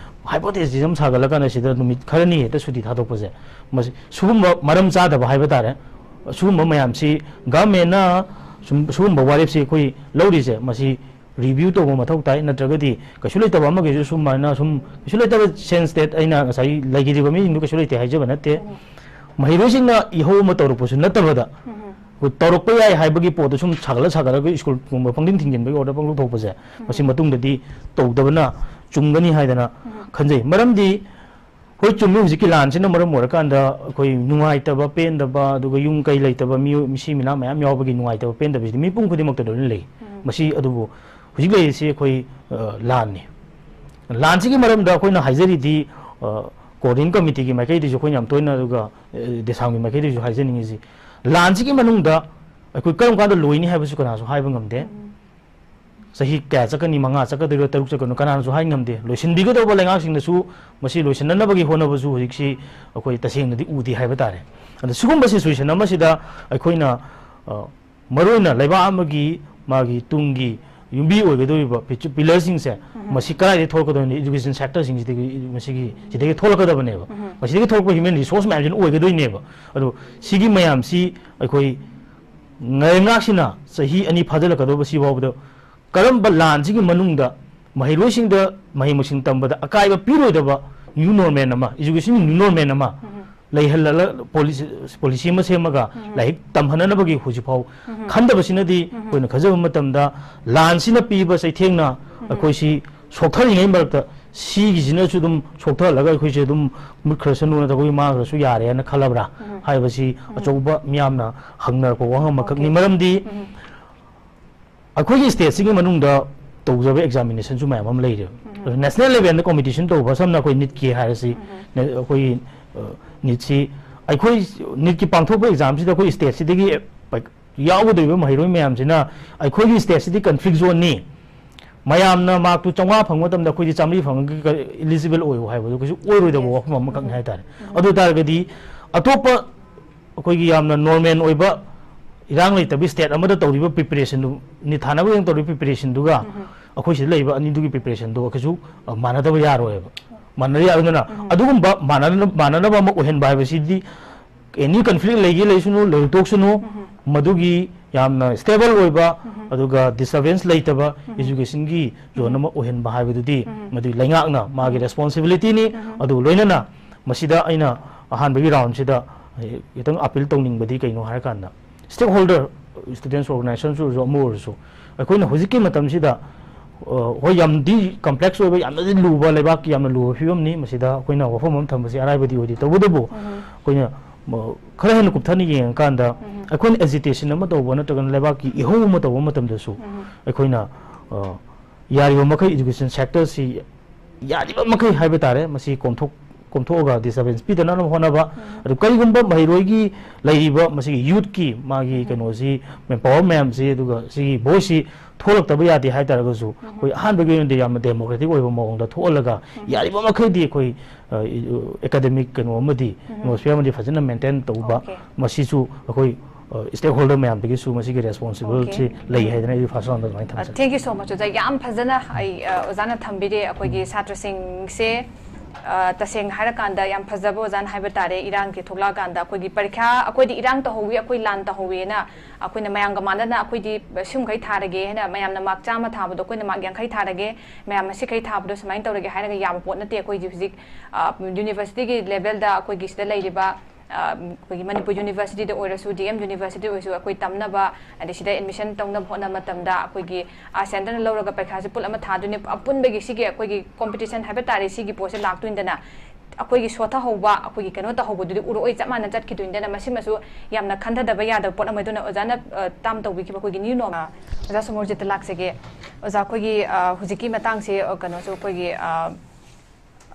hypothesis ꯑꯃ ꯁꯥꯒꯠꯂꯀꯥꯟꯗ ꯁꯤꯗ ꯅꯨꯃꯤꯠ ꯈꯔꯅꯤ ꯍꯦꯛꯇ ꯁꯨꯇꯤ ꯊꯥꯗꯣꯛꯄꯁꯦ, ꯃꯁꯤ ꯁꯤꯒꯨꯝꯕ ꯃꯔꯝ ꯆꯥꯗꯕ ꯍꯥꯏꯕ ꯇꯥꯔꯦ꯫ ꯁꯤꯒꯨꯝꯕ ꯃꯌꯥꯝꯁꯤ governmentꯅ ꯁꯨꯝ, ꯁꯤꯒꯨꯝꯕ ꯋꯥꯔꯦꯞꯁꯤ ꯑꯩꯈꯣꯏ ꯂꯧꯔꯤꯁꯦ, ꯃꯁꯤ review ꯇꯧꯕ ꯃꯊꯧ ꯇꯥꯏ, ꯅꯠꯇ꯭ꯔꯒꯗꯤ ꯀꯩꯁꯨ ꯂꯩꯇꯕ ꯑꯃꯒꯤꯁꯨ ꯁꯨꯃꯥꯏꯅ ꯁꯨꯝ ꯀꯩꯁꯨ ꯂꯩꯇꯕ sense that ꯑꯩꯅ ꯉꯁꯥꯏ ꯂꯩꯈꯤꯗ꯭ꯔꯤꯕ ꯃꯤꯁꯤꯡꯗꯨ ꯀꯩꯁꯨ ꯂꯩꯇꯦ ꯍꯥꯏꯖꯕ ꯅꯠꯇꯦ꯫ ꯎꯝ꯫ ꯃꯍꯩꯔꯣꯏꯁꯤꯡꯅ ꯏꯍꯧ ꯑꯃ ꯇꯧꯔꯛꯄꯁꯨ ꯅꯠꯇꯕꯗ, ꯎꯝ꯫ ꯑꯩꯈꯣꯏ ꯇꯧꯔꯛꯄ ꯌꯥꯏ ꯍꯥꯏꯕꯒꯤ ꯄꯣꯠꯇꯨ ꯁꯨꯝ ꯁꯥꯒꯠꯂ ꯁꯥꯒꯠꯂꯒ ꯁ꯭ꯀꯨꯜꯒꯨꯝꯕ ꯄꯪꯊꯤꯡ ꯊꯤꯡꯖꯤꯟꯕꯒꯤ order ꯄꯪꯂꯧ ꯊꯣꯛꯄꯁꯦ, ꯎꯝ꯫ ꯃꯁꯤ ꯃꯇꯨꯡꯗꯗꯤ ꯇꯧꯗꯕꯅ ꯆꯨꯝꯒꯅꯤ ꯍꯥꯏꯗꯅ ꯎꯝ꯫ ꯈꯟꯖꯩ꯫ ꯃꯔꯝꯗꯤ ꯍꯣꯏ, ꯆꯨꯝꯃꯤ, ꯍꯧꯖꯤꯛꯀꯤ ꯂꯥꯟꯁꯤꯅ ꯃꯔꯝ ꯑꯣꯏꯔꯀꯥꯟꯗ ꯑꯩꯈꯣꯏ ꯅꯨꯡꯉꯥꯏꯇꯕ, ꯄꯦꯟꯗꯕ, ꯑꯗꯨꯒ ꯌꯨꯝ ꯀꯩ ꯂꯩꯇꯕ ꯃꯤꯑꯣꯏ, ꯃꯤꯁꯤ ꯃꯤꯅꯥ ꯃꯌꯥꯝ ꯌꯥꯎꯕꯒꯤ ꯅꯨꯡꯉꯥꯏꯇꯕ, ꯄꯦꯟꯗꯕꯁꯤꯗꯤ ꯃꯤꯄꯨꯝ ꯈꯨꯗꯤꯡꯃꯛꯇ ꯂꯣꯏꯅ ꯂꯩ꯫ ꯎꯝ꯫ ꯃꯁꯤ, ꯑꯗꯨꯕꯨ ꯍꯧꯖꯤꯛ ꯂꯩꯔꯤꯁꯤ ꯑꯩꯈꯣꯏ, ꯑ, ꯂꯥꯟꯅꯤ꯫ ꯂꯥꯟꯁꯤꯒꯤ ꯃꯔꯝꯗ ꯑꯩꯈꯣꯏꯅ ꯍꯥꯏꯖꯔꯤꯗꯤ, ꯑ, coordination committeeꯒꯤ ꯃꯥꯏꯀꯩꯗꯒꯤꯁꯨ ꯑꯩꯈꯣꯏꯅ ꯌꯥꯝ ꯇꯣꯏꯅ, ꯑꯗꯨꯒ, ꯑ, ꯗꯦꯁꯥꯝꯒꯤ ꯃꯥꯏꯀꯩꯗꯒꯤꯁꯨ ꯍꯥꯏꯖꯅꯤꯡꯉꯤꯁꯤ, ꯂꯥꯟꯁꯤꯒꯤ ꯃꯅꯨꯡꯗ ꯑꯩꯈꯣꯏ ꯀꯔꯝ ꯀꯥꯟꯗ ꯂꯣꯏꯅꯤ ꯍꯥꯏꯕꯁꯨ ꯀꯅꯥꯁꯨ ꯍꯥꯏꯕ ꯉꯝꯗꯦ꯫ ꯎꯝ꯫ ꯆꯍꯤ ꯀꯌꯥ ꯆꯠꯀꯅꯤ, ꯃꯉꯥ ꯆꯠꯀꯗꯣꯏꯔꯣ, ꯇꯔꯨꯛ ꯆꯠꯀꯅꯣ, ꯀꯅꯥꯅꯁꯨ ꯍꯥꯏ ꯉꯝꯗꯦ꯫ ꯂꯣꯏꯁꯤꯟꯕꯤꯒꯗꯧꯕ ꯂꯩꯉꯥꯛꯁꯤꯡꯅꯁꯨ ꯃꯁꯤ ꯂꯣꯏꯁꯤꯟꯅꯅꯕꯒꯤ ꯍꯣꯠꯅꯕꯁꯨ ꯍꯧꯖꯤꯛꯁꯤ ꯑꯩꯈꯣꯏ ꯇꯁꯦꯡꯅꯗꯤ ꯎꯗꯦ ꯍꯥꯏꯕ ꯇꯥꯔꯦ꯫ ꯑꯗ ꯁꯤꯒꯨꯝꯕ situation ꯑꯃꯁꯤꯗ ꯑꯩꯈꯣꯏꯅ, ꯑ, ꯃꯔꯨꯑꯣꯏꯅ ꯂꯩꯕꯥꯛ ꯑꯃꯒꯤ ꯃꯥꯒꯤ ꯇꯨꯡꯒꯤ ꯌꯨꯝꯕꯤ ꯑꯣꯏꯒꯗꯧꯔꯤꯕ ꯄꯤ-, ꯄꯤꯂꯔꯁꯤꯡꯁꯦ, ꯃꯁꯤ ꯀꯗꯥꯏꯗꯒꯤ ꯊꯣꯛꯂꯛꯀꯗꯕꯅꯤ? ꯏꯗꯨꯀꯦꯁꯟ ꯁꯦꯛꯇꯔꯁꯤꯡꯁꯤꯗꯒꯤ, ꯃꯁꯤꯒꯤ, ꯁꯤꯗꯒꯤ ꯊꯣꯛꯂꯛꯀꯗꯕꯅꯦꯕ꯫ ꯃꯁꯤꯗꯒꯤ ꯊꯣꯛꯂꯛꯄ ꯍ꯭ꯌꯨꯃꯦꯟ ꯔꯤꯁꯣꯔꯁ ꯃꯌꯥꯝꯁꯤꯅ ꯑꯣꯏꯒꯗꯣꯏꯅꯦꯕ꯫ ꯑꯗꯣ ꯁꯤꯒꯤ ꯃꯌꯥꯝꯁꯤ ꯑꯩꯈꯣꯏ ꯉꯥꯏꯔꯩꯉꯥꯛꯁꯤꯅ ꯆꯍꯤ ꯑꯅꯤ ꯐꯥꯖꯤꯜꯂꯛꯀꯗꯧꯕ ꯁꯤ ꯐꯥꯎꯕꯗ ꯀꯔꯝꯕ ꯂꯥꯟꯁꯤꯒꯤ ꯃꯅꯨꯡꯗ ꯃꯍꯩꯔꯣꯏꯁꯤꯡꯗ ꯃꯍꯩ ꯃꯁꯤꯡ ꯇꯝꯕꯗ ꯑꯀꯥꯏꯕ ꯄꯤꯔꯣꯏꯗꯕ ꯅ꯭ꯌꯨ ꯅꯣꯔꯃꯦꯜ ꯑꯃ, ꯏꯖꯨꯀꯦꯁꯟꯒꯤ ꯅ꯭ꯌꯨ ꯅꯣꯔꯃꯦꯜ ꯑꯃ ꯂꯩꯍꯜꯂꯒ ꯄꯣꯂꯤꯁꯤ, ꯄꯣꯂꯤꯁꯤ ꯑꯃ ꯁꯦꯝꯃꯒ ꯂꯥꯏꯔꯤꯛ ꯇꯝꯍꯟꯅꯅꯕꯒꯤ ꯍꯧꯖꯤꯛꯐꯥꯎ ꯈꯟꯗꯕꯁꯤꯅꯗꯤ ꯑꯩꯈꯣꯏꯅ ꯈꯟꯖꯕ ꯃꯇꯝꯗ ꯂꯥꯟꯁꯤꯅ ꯄꯤꯕ ꯆꯩꯊꯦꯡꯅ ꯑꯩꯈꯣꯏꯁꯤ ꯁꯣꯛꯊꯔꯤꯉꯩ ꯃꯔꯛꯇ ꯁꯤꯒꯤꯁꯤꯅꯁꯨ ꯑꯗꯨꯝ ꯁꯣꯛꯊꯍꯜꯂꯒ ꯑꯩꯈꯣꯏꯁꯦ ꯑꯗꯨꯝ ꯃꯨꯠꯈ꯭ꯔꯁꯅꯨ ꯅꯠꯇ꯭ꯔꯒ ꯑꯩꯈꯣꯏ ꯃꯥꯡꯈ꯭ꯔꯁꯨ ꯌꯥꯔꯦꯅ ꯈꯜꯂꯕ꯭ꯔꯥ ꯍꯥꯏꯕꯁꯤ ꯑꯆꯧꯕ ꯃꯤꯌꯥꯝꯅ ꯍꯪꯅꯔꯛꯄ ꯋꯥꯍꯪ ꯑꯃꯈꯛꯅꯤ꯫ ꯃꯔꯝꯗꯤ ꯑꯩꯈꯣꯏꯒꯤ ꯁ꯭ꯇꯦꯠꯁꯤꯒꯤ ꯃꯅꯨꯡꯗ ꯇꯧꯖꯕ ꯑꯦꯛꯖꯥꯃꯤꯅꯦꯁꯟꯁꯨ ꯃꯌꯥꯝ ꯑꯃ ꯂꯩꯔꯦꯕ꯫ ꯅꯦꯁꯅꯦꯜ ꯂꯦꯚꯦꯜꯗ ꯀꯣꯝꯄꯤꯇꯤꯁꯟ ꯇꯧꯕ, ꯁꯝꯅ ꯑꯩꯈꯣꯏ ꯅꯤꯠꯀꯤ ꯍꯥꯏꯔꯁꯤ, ꯅꯦ-, ꯑꯩꯈꯣꯏꯒꯤ, ꯑ, ꯅꯤꯠꯁꯤ, ꯑꯩꯈꯣꯏ ꯅꯤꯠꯀꯤ ꯄꯥꯡꯊꯣꯛꯄ ꯑꯦꯛꯖꯥꯝꯁꯤꯗ ꯑꯩꯈꯣꯏ ꯁ꯭ꯇꯦꯠꯁꯤꯗꯒꯤ, ꯑꯦ, ꯄ-, ꯌꯥꯎꯒꯗꯧꯔꯤꯕ ꯃꯍꯩꯔꯣꯏ ꯃꯌꯥꯝꯁꯤꯅ ꯑꯩꯈꯣꯏꯒꯤ ꯁ꯭ꯇꯦꯠꯁꯤꯗꯤ ꯀꯟꯐ꯭ꯂꯤꯛ ꯖꯣꯟꯅꯤ, ꯃꯌꯥꯝꯅ ꯃꯥꯔꯛꯇꯨ ꯆꯥꯝꯃꯉꯥ ꯐꯪꯕ ꯃꯇꯝꯗ ꯑꯩꯈꯣꯏꯗꯤ ꯆꯥꯝꯃꯔꯤ ꯐꯪꯉꯒ ꯏꯂꯤꯖꯤꯕꯜ ꯑꯣꯏꯌꯨ ꯍꯥꯏꯕꯗꯨ ꯀꯩꯁꯨ ꯑꯣꯏꯔꯣꯏꯗꯕ ꯋꯥꯐꯝ ꯑꯃꯈꯛꯅꯤ ꯍꯥꯏꯇꯥꯔꯦ꯫ ꯑꯗꯨ ꯑꯣꯏ ꯇꯥꯔꯒꯗꯤ ꯑꯇꯣꯞꯄ ꯑꯩꯈꯣꯏꯒꯤ ꯌꯥꯝꯅ ꯅꯣꯔꯃꯦꯜ ꯑꯣꯏꯕ, ꯏꯔꯥꯡ ꯂꯩꯇꯕ ꯁ꯭ꯇꯦꯠ ꯑꯃꯗ ꯇꯧꯔꯤꯕ ꯄ꯭ꯔꯤꯄꯦꯔꯦꯁꯟꯗꯨ, ꯅꯤꯠ ꯊꯥꯅꯕꯒꯤꯗꯃꯛ ꯇꯧꯔꯤꯕ ꯄ꯭ꯔꯤꯄꯦꯔꯦꯁꯟꯗꯨꯒ ꯑꯩꯈꯣꯏ ꯁꯤꯗ ꯂꯩꯕ ꯑꯅꯤꯗꯨꯒꯤ ꯄ꯭ꯔꯤꯄꯦꯔꯦꯁꯟꯗꯨꯒ ꯀꯩꯁꯨ, ꯑ, ꯃꯥꯟꯅꯗꯕ ꯌꯥꯔꯣꯏꯕ꯫ ꯃꯥꯟꯅꯗꯕ ꯌꯥꯔꯣꯏ꯫ ꯑꯗꯨꯅ ꯑꯗꯨꯒꯨꯝꯕ ꯃꯥꯟꯅꯅ-, ꯃꯥꯟꯅꯅꯕ ꯑꯃ ꯑꯣꯏꯍꯟꯕ ꯍꯥꯏꯕꯁꯤꯗꯤ ꯑꯦꯅꯤ ꯀꯟꯐ꯭ꯂꯤꯛ ꯂꯩꯒꯦ ꯂꯩꯁꯅꯨ, ꯂꯩꯇꯣꯛꯁꯅꯨ, ꯃꯗꯨꯒꯤ ꯌꯥꯝꯅ ꯁ꯭ꯇꯦꯕꯜ ꯑꯣꯏꯕ, ꯑꯗꯨꯒ ꯗꯤꯁꯇꯔꯕꯦꯟꯁ ꯂꯩꯇꯕ ꯏꯖꯨꯀꯦꯁꯟꯒꯤ ꯖꯣꯟ ꯑꯃ ꯑꯣꯏꯍꯟꯕ ꯍꯥꯏꯕꯗꯨꯗꯤ ꯃꯗꯨ ꯂꯩꯉꯥꯛꯅ ꯃꯥꯒꯤ ꯔꯦꯁꯄꯣꯟꯁꯤꯕꯤꯂꯤꯇꯤꯅꯤ꯫ ꯑꯗꯨ ꯂꯣꯏꯅꯅ ꯃꯁꯤꯗ ꯑꯩꯅ ꯑꯍꯥꯟꯕꯒꯤ ꯔꯥꯎꯟꯁꯤꯗ ꯈꯤꯇꯪ ꯑꯄꯤꯜ ꯇꯧꯅꯤꯡꯕꯗꯤ ꯀꯩꯅꯣ ꯍꯥꯏꯔꯀꯥꯟꯗ, ꯁ꯭ꯇꯦꯛ ꯍꯣꯜꯗꯔ, ꯁ꯭ꯇꯨꯗꯦꯟꯠꯁ ꯑꯣꯔꯒꯅꯥꯏꯖꯦꯁꯟꯁꯨ ꯑꯣꯏꯔꯁꯨ, ꯑꯃ ꯑꯣꯏꯔꯁꯨ, ꯑꯩꯈꯣꯏꯅ ꯍꯧꯖꯤꯛꯀꯤ ꯃꯇꯝꯁꯤꯗ, ꯑ, ꯍꯣꯏ, ꯌꯥꯝꯗꯤ ꯀꯝꯄ꯭ꯂꯦꯛꯁ ꯑꯣꯏꯕ, ꯌꯥꯝꯅꯗꯤ ꯂꯨꯕ, ꯂꯩꯕꯥꯛꯀꯤ ꯌꯥꯝꯅ ꯂꯨꯕ ꯐꯤꯕꯝꯅꯤ꯫ ꯃꯁꯤꯗ ꯑꯩꯈꯣꯏꯅ ꯋꯥꯐꯝ ꯑꯃ ꯊꯝꯕꯁꯤ ꯑꯔꯥꯏꯕꯗꯤ ꯑꯣꯏꯗꯦ꯫ ꯇꯧꯕꯇꯕꯨ ꯑꯩꯈꯣꯏꯅ, ꯑ, ꯈꯔ ꯍꯦꯟꯅ ꯀꯨꯞꯊꯅ ꯌꯦꯡꯉꯀꯥꯟꯗ, ꯑꯩꯈꯣꯏꯅ ꯑꯦꯖꯤꯇꯦꯁꯟ ꯑꯃ ꯇꯧꯕ ꯅꯠꯇ꯭ꯔꯒꯅ ꯂꯩꯕꯥꯛꯀꯤ ꯏꯍꯧ ꯑꯃ ꯇꯧꯕ ꯃꯇꯝꯗꯁꯨ ꯑꯩꯈꯣꯏꯅ, ꯑ, ꯌꯥꯔꯤꯕ ꯃꯈꯩ ꯏꯗꯨꯀꯦꯁꯟ ꯁꯦꯛꯇꯔꯁꯤ ꯌꯥꯔꯤꯕ ꯃꯈꯩ ꯍꯥꯏꯕ ꯇꯥꯔꯦ, ꯃꯁꯤ ꯀꯣꯝꯊꯣꯛ-, ꯀꯣꯝꯊꯣꯛꯑꯒ ꯗꯤꯁꯇꯔꯕꯦꯟꯁ ꯄꯤꯗꯅꯕ ꯍꯣꯠꯅꯕ꯫ ꯑꯗꯨ ꯀꯔꯤꯒꯨꯝꯕ ꯃꯍꯩꯔꯣꯏꯒꯤ ꯂꯩꯔꯤꯕ ꯃꯁꯤꯒꯤ ꯌꯨꯠꯀꯤ ꯃꯥꯒꯤ ꯀꯩꯅꯣꯁꯤ, ꯃꯦꯟ ꯄꯥꯋꯔ ꯃꯌꯥꯝꯁꯤ, ꯑꯗꯨꯒ ꯁꯤꯒꯤ ꯚꯣꯏꯁꯁꯤ ꯊꯣꯛꯂꯛꯇꯕ ꯌꯥꯗꯦ ꯍꯥꯏ ꯇꯥꯔꯒꯁꯨ, ꯑꯩꯈꯣꯏ ꯑꯍꯥꯟꯕꯒꯤ ꯑꯣꯏꯅꯗꯤ ꯌꯥꯝꯅ ꯗꯦꯃꯣꯀ꯭ꯔꯦꯇꯤꯛ ꯑꯣꯏꯕ ꯃꯑꯣꯡꯗ ꯊꯣꯛꯍꯜꯂꯒ, ꯌꯥꯔꯤꯕ ꯃꯈꯩꯗꯤ ꯑꯩꯈꯣꯏ, ꯑ, ꯏ-, ꯑꯦꯀꯥꯗꯦꯃꯤꯛ ꯀꯩꯅꯣ ꯑꯃꯗꯤ, ꯑꯦꯠꯃꯣꯁꯐꯤꯌꯔ ꯑꯃꯗꯤ ꯐꯖꯅ ꯃꯦꯟꯇꯦꯟ ꯇꯧꯕ, ꯃꯁꯤꯁꯨ ꯑꯩꯈꯣꯏ ꯁ꯭ꯇꯦꯛ ꯍꯣꯜꯗꯔ ꯃꯌꯥꯝꯗꯒꯤꯁꯨ ꯃꯁꯤꯒꯤ ꯔꯦꯁꯄꯣꯟꯁꯤꯕꯜꯁꯤ Okay. ꯂꯩ ꯍꯥꯏꯗꯅ ꯑꯩ ꯐꯥꯔꯁ ꯔꯥꯎꯟꯗ ꯑꯗꯨꯃꯥꯏꯅ ꯊꯝꯖꯒꯦ꯫ Thank you so much ꯑꯣꯖꯥ꯫ ꯌꯥꯝ ꯐꯖꯅ ꯑꯩ ꯑ, ꯑꯣꯖꯥꯅ ꯊꯝꯕꯤꯔꯦ꯫ ꯑꯩꯈꯣꯏꯒꯤ ꯁꯥꯇ꯭ꯔꯁꯤꯡꯁꯦ ꯑ, ꯇꯁꯦꯡꯅ ꯍꯥꯏꯔꯀꯥꯟꯗ ꯌꯥꯝ ꯐꯖꯕ ꯑꯣꯖꯥꯅ ꯍꯥꯏꯕ ꯇꯥꯔꯦ꯫ ꯏꯔꯥꯡꯒꯤ ꯊꯣꯛꯂꯛꯑꯀꯥꯟꯗ ꯑꯩꯈꯣꯏꯒꯤ ꯄꯔꯤꯈ꯭ꯌꯥ, ꯑꯩꯈꯣꯏꯗꯤ ꯏꯔꯥꯡ ꯇꯧꯍꯧꯋꯤ, ꯑꯩꯈꯣꯏ ꯂꯥꯟ ꯇꯧꯍꯧꯋꯤꯅ ꯑꯩꯈꯣꯏꯅ ꯃꯌꯥꯝꯒ ꯃꯥꯟꯅꯅ ꯑꯩꯈꯣꯏꯗꯤ ꯁꯤꯃꯈꯩ ꯊꯥꯔꯒꯦ ꯍꯥꯏꯅ ꯃꯌꯥꯝꯅ ꯃꯥꯔꯛ ꯆꯥꯝꯃ ꯊꯥꯕꯗꯣ ꯑꯩꯈꯣꯏꯅ ꯃꯥꯔꯛ ꯌꯥꯡꯈꯩ ꯊꯥꯔꯒꯦ, ꯃꯌꯥꯝ ꯑꯁꯤꯈꯩ ꯊꯥꯕꯗꯣ ꯁꯨꯃꯥꯏꯅ ꯇꯧꯔꯒꯦ ꯍꯥꯏꯔꯒ ꯌꯥꯕ ꯄꯣꯠ ꯅꯠꯇꯦ꯫ ꯑꯩꯈꯣꯏꯁꯤ ꯍꯧꯖꯤꯛ ꯌꯨꯅꯤꯚꯔꯁꯤꯇꯤꯒꯤ ꯂꯦꯚꯦꯜꯗ ꯑꯩꯈꯣꯏꯒꯤ ꯁꯤꯗ ꯂꯩꯔꯤꯕ ꯑ, ꯑꯩꯈꯣꯏꯒꯤ ꯃꯅꯤꯄꯨꯔ ꯌꯨꯅꯤꯚꯔꯁꯤꯇꯤꯗ ꯑꯣꯏꯔꯁꯨ, ꯗꯤ ꯑꯦꯝ ꯌꯨꯅꯤꯚꯔꯁꯤꯇꯤ ꯑꯣꯏꯔꯁꯨ, ꯑꯩꯈꯣꯏ ꯇꯝꯅꯕ ꯑꯗꯩ ꯁꯤꯗ ꯑꯦꯗꯃꯤꯁꯟ ꯇꯧꯅꯕ ꯍꯣꯠꯅꯕ ꯃꯇꯝꯗ ꯑꯩꯈꯣꯏꯒꯤ ꯑꯥ ꯁꯦꯟꯇꯔꯅ ꯂꯧꯔꯒ ꯄꯩꯈꯥꯁꯦ ꯄꯨꯜ ꯑꯃ ꯊꯥꯗꯣꯏꯅꯦ꯫ ꯑꯄꯨꯟꯕꯒꯤ ꯁꯤꯒꯤ ꯑꯩꯈꯣꯏꯒꯤ ꯀꯣꯝꯄꯤꯇꯤꯁꯟ ꯍꯥꯏꯕ ꯇꯥꯔꯦ, ꯁꯤꯒꯤ ꯄꯣꯠꯁꯦ ꯂꯥꯛꯇꯣꯏꯅꯤꯗꯅ꯫ ꯑꯩꯈꯣꯏꯒꯤ ꯁꯣꯊꯍꯧꯕ, ꯑꯩꯈꯣꯏꯒꯤ ꯀꯩꯅꯣ ꯇꯧꯍꯧꯕꯗꯨꯗꯤ ꯎꯔꯛꯑꯣꯏ, ꯆꯞ ꯃꯥꯟꯅ ꯆꯠꯈꯤꯗꯣꯏꯅꯤꯗꯅ꯫ ꯃꯁꯤꯃꯁꯨ ꯌꯥꯝꯅ ꯈꯟꯊꯗꯕ ꯌꯥꯗꯕ ꯄꯣꯠ ꯑꯃ꯫ ꯑꯗꯨꯅ ꯑꯣꯖꯥꯅ ꯑ, ꯇꯥꯝ ꯇꯧꯕꯤꯈꯤꯕ ꯑꯩꯈꯣꯏꯒꯤ ꯅ꯭ꯌꯨ ꯅꯣꯔꯃꯦꯜ, ꯑꯣꯖꯥ ꯁꯣꯃꯣꯔꯖꯤꯠꯇ ꯂꯥꯛꯆꯒꯦ꯫ ꯑꯣꯖꯥ, ꯑꯩꯈꯣꯏꯒꯤ ꯑ, ꯍꯧꯖꯤꯛꯀꯤ ꯃꯇꯥꯡꯁꯦ ꯑ, ꯀꯩꯅꯣꯁꯨ ꯑꯩꯈꯣꯏꯒꯤ ꯑ,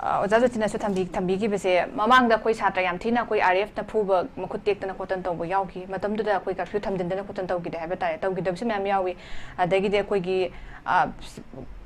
ꯑ, ꯑꯣꯖꯥ ꯖꯣꯇꯤꯅꯁꯨ ꯊꯝꯕꯤ-, ꯊꯝꯕꯤꯈꯤꯕꯁꯦ, ꯃꯃꯥꯡꯗ ꯑꯩꯈꯣꯏ ꯁꯥꯇ꯭ꯔ ꯌꯥꯝ ꯊꯤꯅ ꯑꯩꯈꯣꯏ ꯑꯥꯔ ꯑꯦꯐꯅ ꯐꯨꯕ, ꯃꯈꯨꯠ ꯇꯦꯛꯇꯅ ꯈꯣꯠꯇꯅ ꯇꯧꯕ ꯌꯥꯎꯈꯤ꯫ ꯃꯇꯝꯗꯨꯗ ꯑꯩꯈꯣꯏ ꯀꯔꯐ꯭ꯌꯨ ꯊꯝꯖꯤꯟꯗꯅ ꯈꯣꯠꯇꯅ ꯇꯧꯈꯤꯗꯦ ꯍꯥꯏꯕ ꯇꯥꯔꯦ, ꯇꯧꯈꯤꯗꯕꯁꯨ ꯃꯌꯥꯝ ꯌꯥꯎꯏ꯫ ꯑꯗꯒꯤꯗꯤ ꯑꯩꯈꯣꯏꯒꯤ, ꯑ,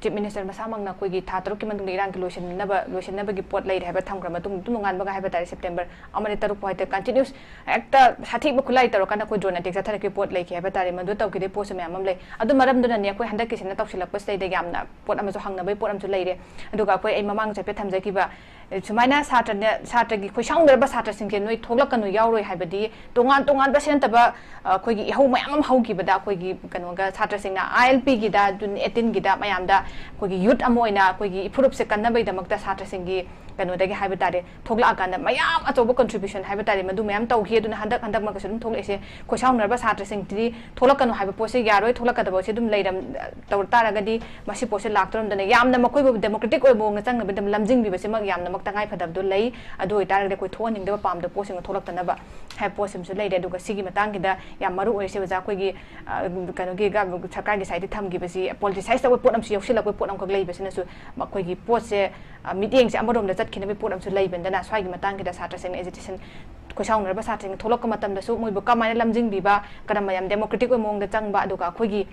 ꯆꯤꯐ ꯃꯤꯅꯤꯁꯇꯔ ꯃꯁꯥꯃꯛꯅ ꯑꯩꯈꯣꯏꯒꯤ ꯊꯥ ꯇꯔꯨꯛꯀꯤ ꯃꯅꯨꯡꯗ ꯏꯔꯥꯡꯒꯤ ꯂꯣꯏꯁꯤꯟꯅꯕ, ꯂꯣꯏꯁꯤꯟꯅꯕꯒꯤ ꯄꯣꯠ ꯂꯩꯔꯦ ꯍꯥꯏꯕ ꯊꯝꯈ꯭ꯔ ꯃꯇꯨꯡ, ꯑꯗꯨꯝ ꯅꯣꯡꯉꯥꯟꯕꯒ ꯍꯥꯏꯕ ꯇꯥꯔꯦ, ꯁꯦꯞꯇꯦꯝꯕꯔ ꯑꯃꯗꯤ ꯇꯔꯨꯛ ꯐꯥꯎ ꯍꯥꯏꯇꯥꯔꯦ, ꯀꯟꯇꯤꯅ꯭ꯌꯨꯁ ꯍꯦꯛꯇ ꯁꯥꯊꯤꯕ ꯈꯨꯠꯂꯥꯏ ꯇꯧꯔꯀꯥꯟꯗ ꯑꯩꯈꯣꯏ ꯗ꯭ꯔꯣꯟ ꯑꯦꯇꯦꯛ ꯆꯠꯊꯔꯛꯈꯤꯕ ꯄꯣꯠ ꯂꯩꯈꯤ ꯍꯥꯏꯕ ꯇꯥꯔꯦ꯫ ꯃꯗꯨ ꯇꯧꯈꯤꯗꯦ ꯄꯣꯠꯁꯨ ꯃꯌꯥꯝ ꯑꯃ ꯂꯩ꯫ ꯑꯗꯨ ꯃꯔꯝꯗꯨꯅꯅꯦ ꯑꯩꯈꯣꯏ ꯍꯟꯗꯛꯀꯤꯁꯤꯅ ꯇꯧꯁꯤꯜꯂꯛꯄꯁꯤꯗꯩꯗ ꯌꯥꯝꯅ ꯄꯣꯠ ꯑꯃꯁꯨ ꯍꯪꯅꯕꯒꯤ ꯄꯣꯠ ꯑꯃꯁꯨ ꯂꯩꯔꯦ꯫ ꯑꯗꯨꯒ ꯑꯩꯈꯣꯏ, ꯑꯩ ꯃꯃꯥꯡ ꯆꯠꯄ ꯊꯝꯖꯈꯤꯕ, ꯑꯦ, ꯁꯨꯃꯥꯏꯅ ꯁꯥꯇ꯭ꯔꯅ, ꯁꯥꯇ꯭ꯔꯒꯤ ꯈꯣꯏꯁꯥꯎꯅꯔꯕ ꯁꯥꯇ꯭ꯔꯁꯤꯡꯁꯦ ꯅꯣꯏ ꯊꯣꯛꯂꯛꯀꯅꯨ, ꯌꯥꯎꯔꯣꯏ ꯍꯥꯏꯕꯗꯤ ꯇꯣꯉꯥꯟ ꯇꯣꯉꯥꯟꯕ ꯁꯤ ꯅꯠꯇꯕ, ꯑ, ꯑꯩꯈꯣꯏꯒꯤ ꯏꯍꯧ ꯃꯌꯥꯝ ꯑꯃ ꯍꯧꯈꯤꯕꯗ ꯑꯩꯈꯣꯏꯒꯤ ꯀꯩꯅꯣꯒ ꯁꯥꯇ꯭ꯔꯁꯤꯡꯅ ꯑꯥꯏ ꯑꯦꯜ ꯄꯤꯒꯤꯗ, ꯖꯨꯟ ꯑꯩꯠꯇꯤꯟꯒꯤꯗ ꯃꯌꯥꯝꯗ ꯑꯩꯈꯣꯏꯒꯤ ꯌꯨꯠ ꯑꯃ ꯑꯣꯏꯅ ꯑꯩꯈꯣꯏꯒꯤ ꯏꯐꯨꯔꯨꯞꯁꯦ ꯀꯟꯅꯕꯒꯤꯗꯃꯛꯇ ꯁꯥꯇ꯭ꯔꯁꯤꯡꯒꯤ ꯀꯩꯅꯣꯗꯒꯤ ꯍꯥꯏꯕ ꯇꯥꯔꯦ, ꯊꯣꯛꯂꯛꯑꯀꯥꯟꯗ ꯃꯌꯥꯝ ꯑꯆꯧꯕ ꯀꯟꯇ꯭ꯔꯤꯕ꯭ꯌꯨꯁꯟ ꯍꯥꯏꯕ ꯇꯥꯔꯦ, ꯃꯗꯨ ꯃꯌꯥꯝ ꯇꯧꯈꯤ꯫ ꯑꯗꯨꯅ ꯍꯟꯗꯛ, ꯍꯟꯗꯛꯃꯛꯇꯁꯨ ꯑꯗꯨꯝ ꯊꯣꯛꯂꯛꯏꯁꯦ, ꯈꯣꯏꯁꯥꯎꯅꯔꯕ ꯁꯥꯇ꯭ꯔꯁꯤꯡꯗꯤ ꯊꯣꯛꯂꯛꯀꯅꯨ ꯍꯥꯏꯕ ꯄꯣꯠꯁꯦ ꯌꯥꯔꯣꯏ, ꯊꯣꯛꯂꯛꯀꯗꯕꯁꯦ ꯑꯗꯨꯝ ꯂꯩꯔꯝ-, ꯇꯧꯔ ꯇꯥꯔꯒꯗꯤ ꯃꯁꯤ ꯄꯣꯠꯁꯦ ꯂꯥꯛꯇꯣꯔꯝꯗꯅ ꯌꯥꯝꯅ ꯃꯈꯣꯏꯕꯨ ꯗꯦꯃꯣꯀ꯭ꯔꯦꯇꯤꯛ ꯑꯣꯏꯕ ꯃꯑꯣꯡꯗ ꯆꯪꯅꯕꯒꯤꯗꯃꯛ ꯂꯝꯖꯤꯡꯕꯤꯕꯁꯤꯃꯛ ꯌꯥꯝꯅꯃꯛ ꯇꯉꯥꯏ ꯐꯗꯕꯗꯣ ꯂꯩ꯫ ꯑꯗꯨ ꯑꯣꯏꯇꯥꯔꯒꯗꯤ ꯑꯩꯈꯣꯏ ꯊꯣꯛꯍꯟꯅꯤꯡꯗꯕ ꯄꯥꯝꯗꯕ ꯄꯣꯠꯁꯤꯡꯗꯣ ꯊꯣꯛꯂꯛꯇꯅꯕ ꯍꯥꯏꯕ ꯄꯣꯠꯁꯤꯃꯁꯨ ꯂꯩꯔꯦ꯫ ꯑꯗꯨꯒ ꯁꯤꯒꯤ ꯃꯇꯥꯡꯒꯤꯗ ꯌꯥꯝ ꯃꯔꯨ ꯑꯣꯏꯔꯤꯁꯦ ꯑꯣꯖꯥ, ꯑꯩꯈꯣꯏꯒꯤ, ꯑ, ꯀꯩꯅꯣꯒꯤ ꯒ-, ꯁꯔꯀꯥꯔꯒꯤ ꯁꯥꯏꯠꯇ ꯊꯝꯈꯤꯕꯁꯤ ꯄꯣꯂꯤꯇꯤꯁꯥꯏꯁ ꯇꯧꯕ ꯄꯣꯠ ꯑꯃꯁꯨ ꯌꯥꯎꯁꯤꯜꯂꯛꯄ ꯄꯣꯠ ꯑꯃꯈꯛ ꯂꯩꯕꯁꯤꯅꯁꯨ ꯃꯈꯣꯏꯒꯤ ꯄꯣꯠꯁꯦ, ꯑ, ꯃꯤꯠꯌꯦꯡꯁꯦ ꯑꯃꯔꯣꯝꯗ ꯆꯠꯈꯤꯅꯕꯒꯤ ꯄꯣꯠ ꯑꯃꯁꯨ ꯂꯩꯕꯅꯤꯅ ꯁ꯭ꯋꯥꯏꯒꯤ ꯃꯇꯥꯡꯒꯤꯗ ꯁꯥꯇ꯭ꯔꯁꯤꯡꯅ ꯑꯦꯖꯤꯇꯦꯁꯟ, ꯈꯣꯏꯁꯥꯎꯅꯔꯕ ꯁꯥꯇ꯭ꯔꯁꯤꯡ ꯊꯣꯛꯂꯛꯄ ꯃꯇꯝꯗꯁꯨ ꯃꯣꯏꯕꯨ ꯀꯃꯥꯏꯅ ꯂꯝꯖꯤꯡꯕꯤꯕ, ꯀꯔꯝꯕ ꯌꯥꯝ ꯗꯦꯃꯣꯀ꯭ꯔꯦꯇꯤꯛ ꯑꯣꯏꯕ ꯃꯑꯣꯡꯗ ꯆꯪꯕ, ꯑꯗꯨꯒ ꯑꯩꯈꯣꯏꯒꯤ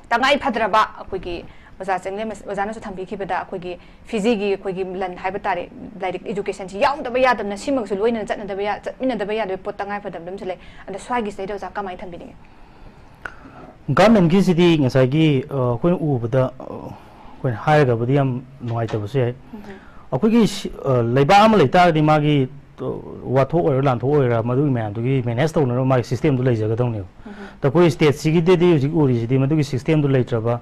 ꯇꯉꯥꯏ ꯐꯗ꯭ꯔꯕ ꯑꯩꯈꯣꯏꯒꯤ ꯑꯣꯖꯥ ꯆꯪꯂꯦꯝ ꯑꯣꯖꯥꯅꯁꯨ ꯊꯝꯕꯤꯈꯤꯕꯗ ꯑꯩꯈꯣꯏꯒꯤ ꯐꯤꯖꯤꯒꯤ ꯑꯩꯈꯣꯏꯒꯤ ꯂꯟ ꯍꯥꯏꯕ ꯇꯥꯔꯦ, ꯂꯥꯏꯔꯤꯛ educationꯁꯤ ꯌꯥꯎꯗꯕ ꯌꯥꯗꯕꯅ ꯁꯤꯃꯛꯁꯨ ꯂꯣꯏꯅꯅ ꯆꯠꯅꯗꯕ ꯌꯥ-, ꯆꯠꯃꯤꯟꯅꯗꯕ ꯌꯥꯗꯕ ꯄꯣꯠ ꯇꯉꯥꯏ ꯐꯗꯕ ꯑꯃꯁꯨ ꯂꯩ꯫ ꯑꯗ ꯁ꯭ꯋꯥꯏꯒꯤꯁꯤꯗꯩꯗ ꯑꯣꯖꯥ ꯀꯃꯥꯏꯅ ꯊꯝꯕꯤꯅꯤꯡꯉꯤ? Governmentꯀꯤꯁꯤꯗꯤ ꯉꯁꯥꯏꯒꯤ ꯑ, ꯑꯩꯈꯣꯏꯅ ꯎꯕꯗ ꯑ, ꯑꯩꯈꯣꯏꯅ ꯍꯥꯏꯔꯒꯕꯨꯗꯤ ꯌꯥꯝ ꯅꯨꯡꯉꯥꯏꯇꯕꯁꯨ ꯌꯥꯏ꯫ ꯑꯩꯈꯣꯏꯒꯤ ꯁꯤ- ꯑ, ꯂꯩꯕꯥꯛ ꯑꯃ ꯂꯩꯇꯥꯔꯒꯗꯤ ꯃꯥꯒꯤ ꯑ, ꯋꯥꯊꯣꯛ ꯑꯣꯏꯔꯣ ꯂꯥꯟꯊꯣꯛ ꯑꯣꯏꯒꯦꯔꯥ ꯃꯗꯨꯒꯤ ꯃꯌꯥꯝꯗꯨꯒꯤ manage ꯇꯧꯅꯅꯕ ꯃꯥꯒꯤ systemꯗꯨ ꯂꯩꯖꯒꯗꯧꯅꯦꯕ꯫ ꯑꯗ ꯑꯩꯈꯣꯏ stateꯁꯤꯒꯤꯗꯗꯤ ꯍꯧꯖꯤꯛ ꯎꯔꯤꯁꯤꯗꯤ ꯃꯗꯨꯒꯤ systemꯗꯨ ꯂꯩꯇ꯭ꯔꯕ,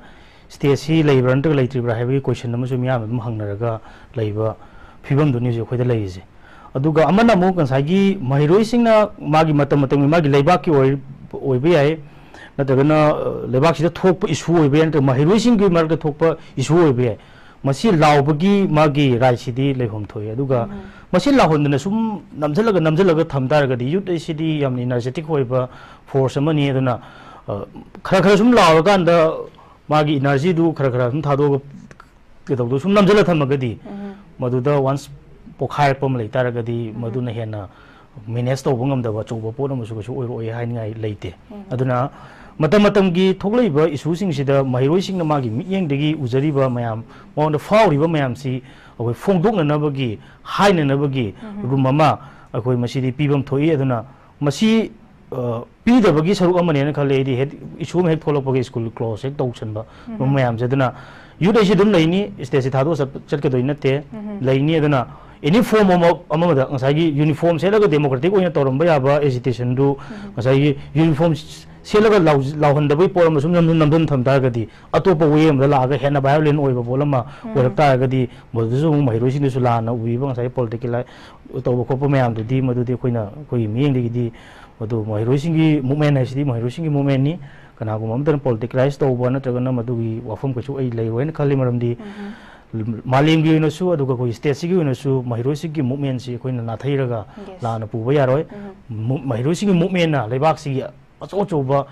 stateꯁꯤ ꯂꯩꯕ꯭ꯔꯥ ꯅꯠꯇ꯭ꯔꯒ ꯂꯩꯇ꯭ꯔꯤꯕ꯭ꯔꯥ ꯍꯥꯏꯕꯒꯤ question ꯑꯃꯁꯨ ꯃꯤꯌꯥꯝꯅ ꯑꯗꯨꯝ ꯍꯪꯅꯔꯒ ꯂꯩꯕ ꯐꯤꯕꯝꯗꯨꯅꯤ ꯍꯧꯖꯤꯛ ꯑꯩꯈꯣꯏꯗ ꯂꯩꯔꯤꯁꯦ꯫ ꯑꯗꯨꯒ ꯑꯃꯅ ꯑꯃꯨꯛ ꯉꯁꯥꯏꯒꯤ ꯃꯍꯩꯔꯣꯏꯁꯤꯡꯅ ꯃꯥꯒꯤ ꯃꯇꯝ ꯃꯇꯝꯒꯤ ꯃꯥꯒꯤ ꯂꯩꯕꯥꯛꯀꯤ ꯑꯣꯏ-, ꯑꯣꯏꯕ ꯌꯥꯏ, ꯅꯠꯇ꯭ꯔꯒꯅ ꯑ, ꯂꯩꯕꯥꯛꯁꯤꯗ ꯊꯣꯛꯄ issue ꯑꯣꯏꯕ ꯌꯥꯏ, ꯅꯠꯇ꯭ꯔꯒ ꯃꯍꯩꯔꯣꯏꯁꯤꯡꯒꯤ ꯃꯔꯛꯇ ꯊꯣꯛꯄ issue ꯑꯣꯏꯕ ꯌꯥꯏ꯫ ꯃꯁꯤ ꯂꯥꯎꯕꯒꯤ ꯃꯥꯒꯤ rightꯁꯤꯗꯤ ꯂꯩꯐꯝ ꯊꯣꯛꯏ꯫ ꯑꯗꯨꯒ ꯃꯁꯤ ꯂꯥꯎꯍꯟꯗꯅ ꯁꯨꯝ ꯅꯝꯁꯤꯜꯂꯒ ꯅꯝꯁꯤꯜꯂꯒ ꯊꯝ ꯇꯥꯔꯒꯗꯤ youth ꯑꯁꯤꯗꯤ ꯌꯥꯝꯅ energetic ꯑꯣꯏꯕ force ꯑꯃꯅꯤ꯫ ꯑꯗꯨꯅ ꯑ, ꯈꯔ ꯈꯔ ꯁꯨꯝ ꯂꯥꯎꯔꯀꯥꯟꯗ ꯃꯥꯒꯤ energyꯗꯨ ꯈꯔ ꯈꯔ ꯁꯨꯝ ꯊꯥꯗꯣꯛꯑꯒ ꯀꯩꯗꯧꯗꯣ ꯁꯨꯝ ꯅꯝꯁꯤꯜꯂ ꯊꯝꯃꯒꯗꯤ ꯃꯗꯨꯗ once ꯄꯣꯛꯈꯥꯏꯔꯛꯄ ꯑꯃ ꯂꯩ ꯇꯥꯔꯒꯗꯤ ꯃꯗꯨꯅ ꯍꯦꯟꯅ manage ꯇꯧꯕ ꯉꯝꯗꯕ ꯑꯆꯧꯕ ꯄꯣꯠ ꯑꯃꯁꯨ ꯀꯩꯁꯨ ꯑꯣꯏꯔꯛꯑꯣꯏ ꯍꯥꯏꯅꯤꯡꯉꯥꯏ ꯂꯩꯇꯦ꯫ ꯑꯗꯨꯅ ꯃꯇꯝ ꯃꯇꯝꯒꯤ ꯊꯣꯛꯂꯛꯏꯕ issueꯁꯤꯡꯁꯤꯗ ꯃꯍꯩꯔꯣꯏꯁꯤꯡꯅ ꯃꯥꯒꯤ ꯃꯤꯠꯌꯦꯡꯗꯒꯤ ꯎꯖꯔꯤꯕ ꯃꯌꯥꯝ, ꯃꯉꯣꯟꯗ ꯐꯥꯎꯔꯤꯕ ꯃꯌꯥꯝꯁꯤ ꯑꯩꯈꯣꯏ ꯐꯣꯡꯗꯣꯛꯅꯅꯕꯒꯤ, ꯍꯥꯏꯅꯅꯕꯒꯤ room ꯑꯃ ꯑꯩꯈꯣꯏ ꯃꯁꯤꯗꯤ ꯄꯤꯐꯝ ꯊꯣꯛꯏ꯫ ꯑꯗꯨꯅ ꯃꯁꯤ ꯑ, ꯄꯤꯗꯕꯒꯤ ꯁꯔꯨꯛ ꯑꯃꯅꯦꯅ ꯈꯜꯂꯦ ꯑꯩꯗꯤ꯫ ꯍꯦꯛ issue ꯑꯃ ꯍꯦꯛ ꯊꯣꯛꯂꯛꯄꯒ school close ꯍꯦꯛ ꯇꯧꯁꯟꯕ ꯃꯌꯥꯝꯁꯦ꯫ ꯑꯗꯨꯅ youth ꯑꯩꯁꯦ ꯑꯗꯨꯝ ꯂꯩꯅꯤ, stateꯁꯦ ꯊꯥꯗꯣꯛꯑ ꯆꯠ-, ꯆꯠꯀꯗꯣꯏ ꯅꯠꯇꯦ, ꯂꯩꯅꯤ꯫ ꯑꯗꯨꯅ any form ꯑꯃ, ꯑꯃꯗ ꯉꯁꯥꯏꯒꯤ uniform ꯁꯦꯠꯂꯒ democratic ꯑꯣꯏꯅ ꯇꯧꯔꯝꯕ ꯌꯥꯕ agitationꯗꯨ ꯉꯁꯥꯏꯒꯤ uniform ꯁꯦꯠꯂꯒ ꯂꯥꯎ-, ꯂꯥꯎꯍꯟꯗꯕꯒꯤ ꯄꯣꯠ ꯑꯃ ꯁꯨꯝ ꯅꯝꯗꯨꯅ ꯅꯝꯗꯨꯅ ꯊꯝ ꯇꯥꯔꯒꯗꯤ ꯑꯇꯣꯞꯄ way ꯑꯃꯗ ꯂꯥꯛꯑꯒ ꯍꯦꯟꯅ violent ꯑꯣꯏꯕ ꯄꯣꯠ ꯑꯃ ꯑꯣꯏꯔꯛ ꯇꯥꯔꯒꯗꯤ ꯃꯗꯨꯗꯁꯨ ꯑꯃꯨꯛ ꯃꯍꯩꯔꯣꯏꯁꯤꯡꯗꯁꯨ ꯂꯥꯟꯅ ꯎꯕꯤꯕ, ꯉꯁꯥꯏꯒꯤ politicalize ꯇꯧꯕ ꯈꯣꯠꯄ ꯃꯌꯥꯝꯗꯨꯗꯤ ꯃꯗꯨꯗꯤ ꯑꯩꯈꯣꯏꯅ, ꯑꯩꯈꯣꯏꯒꯤ ꯃꯤꯠꯌꯦꯡꯗꯒꯤꯗꯤ ꯃꯗꯨ ꯃꯍꯩꯔꯣꯏꯁꯤꯡꯒꯤ movement ꯍꯥꯏꯁꯤꯗꯤ ꯃꯍꯩꯔꯣꯏꯁꯤꯡꯒꯤ movementꯅꯤ꯫ ꯀꯅꯥꯒꯨꯝꯕ ꯑꯃꯠꯇꯅ politicalize ꯇꯧꯕ ꯅꯠꯇ꯭ꯔꯒꯅ ꯃꯗꯨꯒꯤ ꯋꯥꯐꯝ ꯀꯩꯁꯨ ꯑꯩ ꯂꯩꯔꯣꯏꯅ ꯈꯜꯂꯤ꯫ ꯃꯔꯝꯗꯤ ꯃꯥꯂꯦꯝꯒꯤ ꯑꯣꯏꯅꯁꯨ ꯑꯗꯨꯒ ꯑꯩꯈꯣꯏꯒꯤ stateꯁꯤꯒꯤ ꯑꯣꯏꯅꯁꯨ ꯃꯍꯩꯔꯣꯏꯁꯤꯡꯒꯤ movementꯁꯤ ꯑꯩꯈꯣꯏꯅ ꯅꯥꯊꯩꯔꯒ ꯂꯥꯟꯅ ꯄꯨꯕ ꯌꯥꯔꯣꯏ꯫ ꯃꯨ-, ꯃꯍꯩꯔꯣꯏꯁꯤꯡꯒꯤ movementꯅ ꯂꯩꯕꯥꯛꯁꯤꯒꯤ ꯑꯆꯧ ꯑꯆꯧꯕ,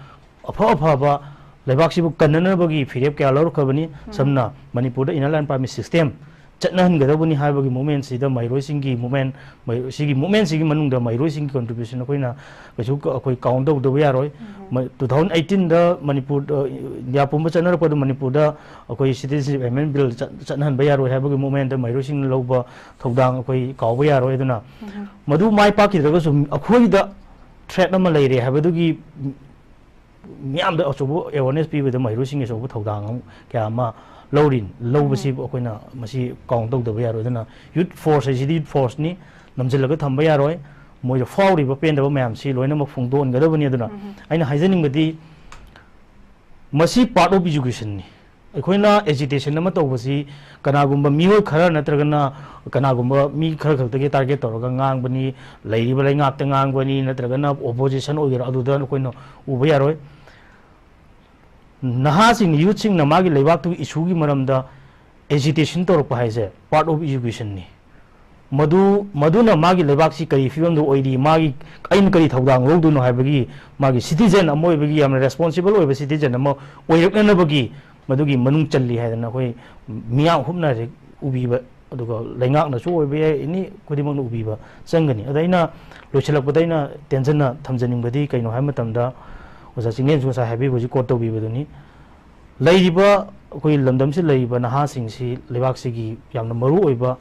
ꯑꯐ ꯑꯐꯕ, ꯂꯩꯕꯥꯛꯁꯤꯕꯨ ꯀꯟꯅꯅꯕꯒꯤ ꯐꯤꯔꯦꯞ ꯀꯌꯥ ꯂꯧꯔꯛꯈ꯭ꯔꯕꯅꯤ꯫ ꯁꯝꯅ ꯃꯅꯤꯄꯨꯔꯗ Inner Line Permit System ꯆꯠꯅꯍꯟꯒꯗꯕꯅꯤ ꯍꯥꯏꯕꯒꯤ ꯃꯨꯞꯃꯦꯟꯁꯤꯗ ꯃꯍꯩꯔꯣꯏꯁꯤꯡꯒꯤ ꯃꯨꯞꯃꯦꯟ, ꯁꯤꯒꯤ ꯃꯨꯞꯃꯦꯟꯁꯤꯒꯤ ꯃꯅꯨꯡꯗ ꯃꯍꯩꯔꯣꯏꯁꯤꯡꯒꯤ ꯀꯟꯇ꯭ꯔꯤꯕ꯭ꯌꯨꯁꯟ ꯑꯩꯈꯣꯏꯅ ꯀꯩꯁꯨ ꯑꯩꯈꯣꯏ ꯀꯥꯎꯟ ꯇꯧꯗꯕ ꯌꯥꯔꯣꯏ꯫ ꯇꯨ ꯊꯥꯎꯖꯟ ꯑꯩꯠꯇꯤꯟꯗ ꯃꯅꯤꯄꯨꯔꯗ, ꯏꯟꯗꯤꯌꯥ ꯄꯨꯝꯕ ꯆꯠꯅꯔꯛꯄꯗ ꯃꯅꯤꯄꯨꯔꯗ ꯑꯩꯈꯣꯏ ꯁꯤꯇꯤꯖꯟꯁꯤꯞ ꯑꯦꯃꯦꯟꯃꯦꯟ ꯕꯤꯜ ꯆꯠ-, ꯆꯠꯅꯍꯟꯕ ꯌꯥꯔꯣꯏ ꯍꯥꯏꯕꯒꯤ ꯃꯨꯞꯃꯦꯟꯗ ꯃꯍꯩꯔꯣꯏꯁꯤꯡꯅ ꯂꯧꯕ ꯊꯧꯗꯥꯡ ꯑꯩꯈꯣꯏ ꯀꯥꯎꯕ ꯌꯥꯔꯣꯏ꯫ ꯑꯗꯨꯅ ꯃꯗꯨ ꯃꯥꯏ ꯄꯥꯛꯈꯤꯗ꯭ꯔꯒꯁꯨ ꯑꯩꯈꯣꯏꯗ ꯊ꯭ꯔꯦꯠ ꯑꯃ ꯂꯩꯔꯦ ꯍꯥꯏꯕꯗꯨꯒꯤ ꯃꯤꯌꯥꯝꯗ ꯑꯆꯧꯕ ꯑꯦꯋꯥꯔꯅꯦꯁ ꯄꯤꯕꯗ ꯃꯍꯩꯔꯣꯏꯁꯤꯡꯒꯤ ꯑꯆꯧꯕ ꯊꯧꯗꯥꯡ ꯑꯃ, ꯀꯌꯥ ꯑꯃ ꯂꯧꯔꯤ꯫ ꯂꯧꯕꯁꯤ ꯑꯩꯈꯣꯏꯅ ꯃꯁꯤ ꯀꯥꯎꯟ ꯇꯧꯗꯕ ꯌꯥꯔꯣꯏ꯫ ꯑꯗꯨꯅ ꯌꯨꯠ ꯐꯣꯔꯁ ꯍꯥꯏꯁꯤꯗꯤ ꯌꯨꯠ ꯐꯣꯔꯁꯅꯤ, ꯅꯝꯁꯤꯜꯂꯒ ꯊꯝꯕ ꯌꯥꯔꯣꯏ꯫ ꯃꯣꯏꯗ ꯐꯥꯎꯔꯤꯕ ꯄꯦꯟꯗꯕ ꯃꯌꯥꯝꯁꯤ ꯂꯣꯏꯅꯃꯛ ꯐꯣꯡꯗꯣꯛꯍꯟꯒꯗꯕꯅꯤ꯫ ꯑꯗꯨꯅ ꯑꯩꯅ ꯍꯥꯏꯖꯅꯤꯡꯕꯗꯤ, ꯃꯁꯤ ꯄꯥꯔꯠ ꯑꯣꯐ ꯏꯖꯨꯀꯦꯁꯟꯅꯤ꯫ ꯑꯩꯈꯣꯏꯅ ꯑꯦꯖꯤꯇꯦꯁꯟ ꯑꯃ ꯇꯧꯕꯁꯤ ꯀꯅꯥꯒꯨꯝꯕ ꯃꯤꯑꯣꯏ ꯈꯔ ꯅꯠꯇ꯭ꯔꯒꯅ ꯀꯅꯥꯒꯨꯝꯕ ꯃꯤ ꯈꯔ ꯈꯛꯇꯒꯤ ꯇꯥꯔꯒꯦꯠ ꯇꯧꯔꯒ ꯉꯥꯡꯕꯅꯤ, ꯂꯩꯔꯤꯕ ꯂꯩꯉꯥꯛꯇ ꯉꯥꯡꯕꯅꯤ, ꯅꯠꯇ꯭ꯔꯒꯅ ꯑꯣꯄꯣꯖꯤꯁꯟ ꯑꯣꯏꯒꯦꯔꯥ, ꯑꯗꯨꯗ ꯑꯩꯈꯣꯏꯅ ꯎꯕ ꯌꯥꯔꯣꯏ꯫ ꯅꯍꯥꯁꯤꯡ, ꯌꯨꯠꯁꯤꯡꯅ ꯃꯥꯒꯤ ꯂꯩꯕꯥꯛꯇꯨꯒꯤ ꯏꯁꯨꯒꯤ ꯃꯔꯝꯗ ꯑꯦꯖꯤꯇꯦꯁꯟ ꯇꯧꯔꯛꯄ ꯍꯥꯏꯁꯦ ꯄꯥꯔꯠ ꯑꯣꯐ ꯏꯖꯨꯀꯦꯁꯟꯅꯤ꯫ ꯃꯗꯨ, ꯃꯗꯨꯅ ꯃꯥꯒꯤ ꯂꯩꯕꯥꯛꯁꯤ ꯀꯔꯤ ꯐꯤꯕꯝꯗ ꯑꯣꯏꯔꯤ, ꯃꯥꯒꯤ, ꯑꯩꯅ ꯀꯔꯤ ꯊꯧꯗꯥꯡ ꯂꯧꯗꯣꯏꯅꯣ ꯍꯥꯏꯕꯒꯤ ꯃꯥꯒꯤ ꯁꯤꯇꯤꯖꯟ ꯑꯃ ꯑꯣꯏꯕꯒꯤ, ꯌꯥꯝꯅ ꯔꯦꯁꯄꯣꯟꯁꯤꯕꯜ ꯑꯣꯏꯕ ꯁꯤꯇꯤꯖꯟ ꯑꯃ ꯑꯣꯏꯔꯛꯅꯅꯕꯒꯤ ꯃꯗꯨꯒꯤ ꯃꯅꯨꯡ ꯆꯜꯂꯤ ꯍꯥꯏꯗꯅ ꯑꯩꯈꯣꯏ ꯃꯤꯌꯥꯝ ꯍꯨꯞꯅ ꯍꯧꯖꯤꯛ ꯎꯕꯤꯕ, ꯑꯗꯨꯒ ꯂꯩꯉꯥꯛꯅꯁꯨ ꯑꯣꯏꯕ ꯌꯥꯏ, ꯑꯦꯅꯤ ꯈꯨꯗꯤꯡꯃꯛꯅ ꯎꯕꯤꯕ ꯆꯪꯒꯅꯤ꯫ ꯑꯗ ꯑꯩꯅ ꯂꯣꯏꯁꯤꯜꯂꯛꯄꯗ ꯑꯩꯅ ꯇꯦꯟꯖꯟꯅ ꯊꯝꯖꯅꯤꯡꯕꯗꯤ ꯀꯩꯅꯣ ꯍꯥꯏꯕ ꯃꯇꯝꯗ, ꯑꯣꯖꯥ ꯆꯤꯡꯂꯦꯟꯁꯨ ꯉꯁꯥꯏ ꯍꯥꯏꯕꯤꯕ, ꯍꯧꯖꯤꯛ ꯀꯣꯠ ꯇꯧꯕꯤꯕꯗꯨꯅꯤ꯫ ꯂꯩꯔꯤꯕ ꯑꯩꯈꯣꯏ ꯂꯝꯗꯝꯁꯤꯗ ꯂꯩꯔꯤꯕ ꯅꯍꯥꯁꯤꯡꯁꯤ ꯂꯩꯕꯥꯛꯁꯤꯒꯤ ꯌꯥꯝꯅ ꯃꯔꯨ ꯑꯣꯏꯕ,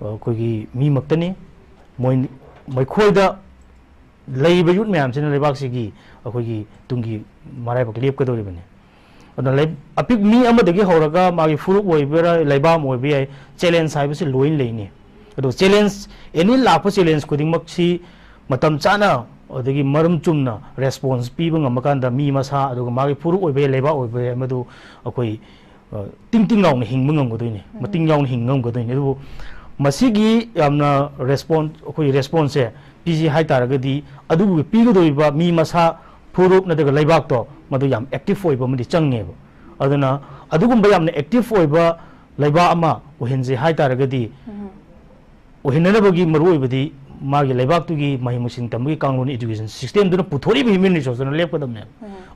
ꯑ, ꯑꯩꯈꯣꯏꯒꯤ ꯃꯤꯃꯛꯇꯅꯤ꯫ ꯃꯣꯏ, ꯃꯈꯣꯏꯗ ꯂꯩꯔꯤꯕ ꯌꯨꯠ ꯃꯌꯥꯝꯁꯤꯅ ꯂꯩꯕꯥꯛꯁꯤꯒꯤ ꯑꯩꯈꯣꯏꯒꯤ ꯇꯨꯡꯒꯤ ꯃꯔꯥꯏꯕꯛ ꯂꯦꯞꯀꯗꯧꯔꯤꯕꯅꯤ꯫ ꯑꯗꯨꯅ ꯂꯩ-, ꯑꯄꯤꯛ ꯃꯤ ꯑꯃꯗꯒꯤ ꯍꯧꯔꯒ ꯃꯥꯒꯤ ꯐꯨꯔꯨꯞ ꯑꯣꯏꯕ ꯌꯥꯏ, ꯂꯩꯕꯥꯛ ꯑꯃ ꯑꯣꯏꯕ ꯌꯥꯏ, ꯆꯦꯂꯦꯟꯖ ꯍꯥꯏꯕꯁꯤ ꯂꯣꯏꯅ ꯂꯩꯅꯤ꯫ ꯑꯗꯣ ꯆꯦꯂꯦꯟꯖ, ꯑꯦꯅꯤ ꯂꯥꯛꯄ ꯆꯦꯂꯦꯟꯖ ꯈꯨꯗꯤꯡꯃꯛꯁꯤ ꯃꯇꯝ ꯆꯥꯅ ꯑꯗꯒꯤ ꯃꯔꯝ ꯆꯨꯝꯅ ꯔꯦꯁꯄꯣꯟꯁ ꯄꯤꯕ ꯉꯝꯃꯀꯥꯟꯗ ꯃꯤ ꯃꯁꯥ, ꯑꯗꯨꯒ ꯃꯥꯒꯤ ꯐꯨꯔꯨꯞ ꯑꯣꯏꯕ ꯌꯥꯏ, ꯂꯩꯕꯥꯛ ꯑꯣꯏꯕ ꯌꯥꯏ, ꯃꯗꯨ ꯑꯩꯈꯣꯏ, ꯑ, ꯇꯤꯡ ꯇꯤꯡ ꯂꯥꯎꯅ ꯍꯤꯡꯕ ꯉꯝꯒꯗꯣꯏꯅꯤ, ꯃꯇꯤꯡ ꯌꯥꯎꯅ ꯍꯤꯡꯕ ꯉꯝꯒꯗꯣꯏꯅꯤ꯫ ꯑꯗꯨꯕꯨ ꯃꯁꯤꯒꯤ ꯌꯥꯝꯅ ꯔꯦꯁꯄꯣꯟ-, ꯑꯩꯈꯣꯏ ꯔꯦꯁꯄꯣꯟꯁꯁꯦ ꯄꯤꯁꯤ ꯍꯥꯏ ꯇꯥꯔꯒꯗꯤ, ꯑꯗꯨꯕꯨ ꯄꯤꯒꯗꯧꯔꯤꯕ ꯃꯤ ꯃꯁꯥ, ꯐꯨꯔꯨꯞ ꯅꯠꯇ꯭ꯔꯒ ꯂꯩꯕꯥꯛꯇꯣ ꯃꯗꯨ ꯌꯥꯝ ꯑꯦꯛꯇꯤꯚ ꯑꯣꯏꯕ ꯑꯃꯗꯤ ꯆꯪꯉꯦꯕ꯫ ꯑꯗꯨꯅ ꯑꯗꯨꯒꯨꯝꯕ ꯌꯥꯝꯅ ꯑꯦꯛꯇꯤꯚ ꯑꯣꯏꯕ ꯂꯩꯕꯥꯛ ꯑꯃ ꯑꯣꯏꯍꯟꯁꯦ ꯍꯥꯏ ꯇꯥꯔꯒꯗꯤ, ꯑꯣꯏꯍꯟꯅꯅꯕꯒꯤ ꯃꯔꯨꯑꯣꯏꯕꯗꯤ ꯃꯥꯒꯤ ꯂꯩꯕꯥꯛꯇꯨꯒꯤ ꯃꯍꯩ ꯃꯁꯤꯡ ꯇꯝꯕꯒꯤ ꯀꯥꯡꯂꯣꯟ, ꯏꯗꯨꯀꯦꯁꯟ ꯁꯤꯁꯇꯦꯝꯗꯨꯅ ꯄꯨꯊꯣꯔꯛꯏꯕ ꯍ꯭ꯌꯨꯃꯦꯟ ꯔꯤꯁꯣꯔꯁꯇꯨꯅ ꯂꯦꯞꯀꯗꯕꯅꯦꯕ꯫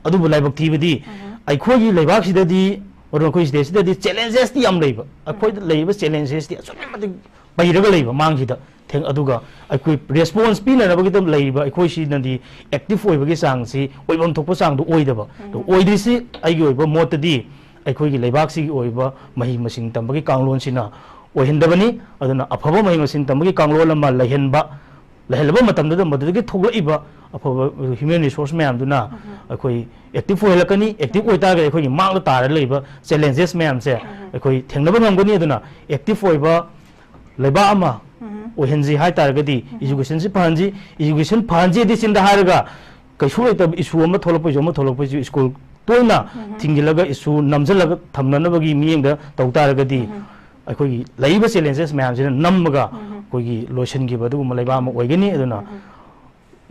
ꯑꯗꯨꯕꯨ ꯂꯥꯏꯕꯛ ꯊꯤꯕꯗꯤ ꯑꯩꯈꯣꯏꯒꯤ ꯂꯩꯕꯥꯛꯁꯤꯗꯗꯤ ꯑꯗꯨꯅ ꯑꯩꯈꯣꯏ ꯁꯤꯗꯩꯁꯤꯗꯗꯤ ꯆꯦꯂꯦꯟꯖꯦꯁꯇꯤ ꯌꯥꯝ ꯂꯩꯕ, ꯑꯩꯈꯣꯏꯗ ꯂꯩꯔꯤꯕ ꯆꯦꯂꯦꯟꯖꯦꯁꯇꯤ ꯑꯁꯨꯛꯀꯤ ꯃꯇꯤꯛ ꯄꯩꯔꯒ ꯂꯩꯕ ꯃꯥꯡꯁꯤꯗ꯫ ꯊꯦꯡ-, ꯑꯗꯨꯒ ꯑꯩꯈꯣꯏ ꯔꯦꯁꯄꯣꯟꯁ ꯄꯤꯅꯅꯕꯒꯤꯗꯃꯛ ꯂꯩꯔꯤꯕ ꯑꯩꯈꯣꯏꯁꯤꯅꯗꯤ ꯑꯦꯛꯇꯤꯚ ꯑꯣꯏꯕꯒꯤ ꯆꯥꯡꯁꯤ ꯑꯣꯏꯐꯝ ꯊꯣꯛꯄ ꯆꯥꯡꯗꯣ ꯑꯣꯏꯗꯕ꯫ ꯑꯗꯣ ꯑꯣꯏꯗ꯭ꯔꯤꯁꯤ ꯑꯩꯒꯤ ꯑꯣꯏꯕ ꯃꯣꯠꯇꯗꯤ ꯑꯩꯈꯣꯏꯒꯤ ꯂꯩꯕꯥꯛꯁꯤꯒꯤ ꯑꯣꯏꯕ ꯃꯍꯩ ꯃꯁꯤꯡ ꯇꯝꯕꯒꯤ ꯀꯥꯡꯂꯣꯟꯁꯤꯅ ꯑꯣꯏꯍꯟꯗꯕꯅꯤ꯫ ꯑꯗꯨꯅ ꯑꯐꯕ ꯃꯍꯩ ꯃꯁꯤꯡ ꯇꯝꯕꯒꯤ ꯀꯥꯡꯂꯣꯟ ꯑꯃ ꯂꯩꯍꯟꯕ, ꯂꯩꯍꯜꯂꯕ ꯃꯇꯝꯗꯨꯗ ꯃꯗꯨꯗꯒꯤ ꯊꯣꯛꯂꯛꯏꯕ ꯑꯐꯕ ꯍ꯭ꯌꯨꯃꯦꯟ ꯔꯤꯁꯣꯔꯁ ꯃꯌꯥꯝꯗꯨꯅ ꯑꯩꯈꯣꯏ ꯑꯦꯛꯇꯤꯚ ꯑꯣꯏꯍꯜꯂꯛꯀꯅꯤ꯫ ꯑꯦꯛꯇꯤꯚ ꯑꯣꯏꯇꯥꯔꯒꯗꯤ ꯑꯩꯈꯣꯏꯒꯤ ꯃꯥꯡꯗ ꯇꯥꯔ ꯂꯩꯕ ꯆꯦꯂꯦꯟꯖꯦꯁ ꯃꯌꯥꯝꯁꯦ ꯑꯩꯈꯣꯏ ꯊꯦꯡꯅꯕ ꯉꯝꯒꯅꯤ꯫ ꯑꯗꯨꯅ ꯑꯦꯛꯇꯤꯚ ꯑꯣꯏꯕ ꯂꯩꯕꯥꯛ ꯑꯃ ꯑꯣꯏꯍꯟꯁꯤ ꯍꯥꯏꯇꯥꯔꯒꯗꯤ ꯏꯖꯨꯀꯦꯁꯟꯁꯤ ꯐꯍꯟꯁꯤ꯫ ꯏꯖꯨꯀꯦꯁꯟ ꯐꯍꯟꯁꯤꯗꯤ ꯆꯤꯟꯗ ꯍꯥꯏꯔꯒ ꯀꯩꯁꯨ ꯂꯩꯇꯕ ꯏꯁꯨ ꯑꯃ ꯊꯣꯛꯂꯛꯄꯩꯁꯨ, ꯑꯃ ꯊꯣꯛꯂꯛꯄꯩꯁꯨ, ꯁ꯭ꯀꯨꯜ ꯇꯣꯏꯅ ꯊꯤꯡꯖꯤꯜꯂꯒ ꯏꯁꯨ ꯅꯝꯁꯤꯜꯂꯒ ꯊꯝꯅꯅꯕꯒꯤ ꯃꯤꯠꯌꯦꯡꯗ ꯇꯧ ꯇꯥꯔꯒꯗꯤ ꯑꯩꯈꯣꯏꯒꯤ ꯂꯩꯔꯤꯕ ꯆꯦꯂꯦꯟꯖꯦꯁ ꯃꯌꯥꯝꯁꯤꯅ ꯅꯝꯃꯒ ꯑꯩꯈꯣꯏꯒꯤ ꯂꯣꯏꯁꯤꯟꯈꯤꯕ ꯑꯗꯨꯒꯨꯝꯕ ꯂꯩꯕꯥꯛ ꯑꯃ ꯑꯣꯏꯒꯅꯤ꯫ ꯑꯗꯨꯅ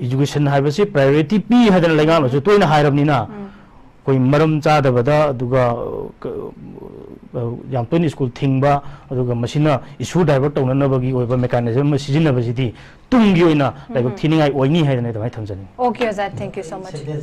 ꯏꯖꯨꯀꯦꯁꯟ ꯍꯥꯏꯕꯁꯤ ꯄ꯭ꯔꯥꯏꯌꯣꯔꯤꯇꯤ ꯄꯤ ꯍꯥꯏꯗꯅ ꯂꯩꯉꯥꯛꯅꯁꯨ ꯇꯣꯏꯅ ꯍꯥꯏꯔꯕꯅꯤꯅ, ꯑꯩꯈꯣꯏ ꯃꯔꯝ ꯆꯥꯗꯕꯗ, ꯑꯗꯨꯒ, ꯑ, ꯌꯥꯝ ꯇꯣꯏꯅ ꯁ꯭ꯀꯨꯜ ꯊꯤꯡꯕ, ꯑꯗꯨꯒ ꯃꯁꯤꯅ ꯏꯁꯨ ꯗꯥꯏꯚꯔꯠ ꯇꯧꯅꯅꯕꯒꯤ ꯑꯣꯏꯕ ꯃꯦꯀꯥꯅꯤꯖꯝ ꯑꯃ ꯁꯤꯖꯤꯟꯅꯕꯁꯤꯗꯤ ꯇꯨꯡꯒꯤ ꯑꯣꯏꯅ ꯂꯥꯏꯕꯛ ꯊꯤꯅꯤꯡꯉꯥꯏ ꯑꯣꯏꯅꯤ ꯍꯥꯏꯗꯅ ꯑꯗꯨꯃꯥꯏꯅ ꯊꯝꯖꯅꯤꯡꯉꯤ꯫ Okay, ꯑꯣꯖꯥ, thank you so much.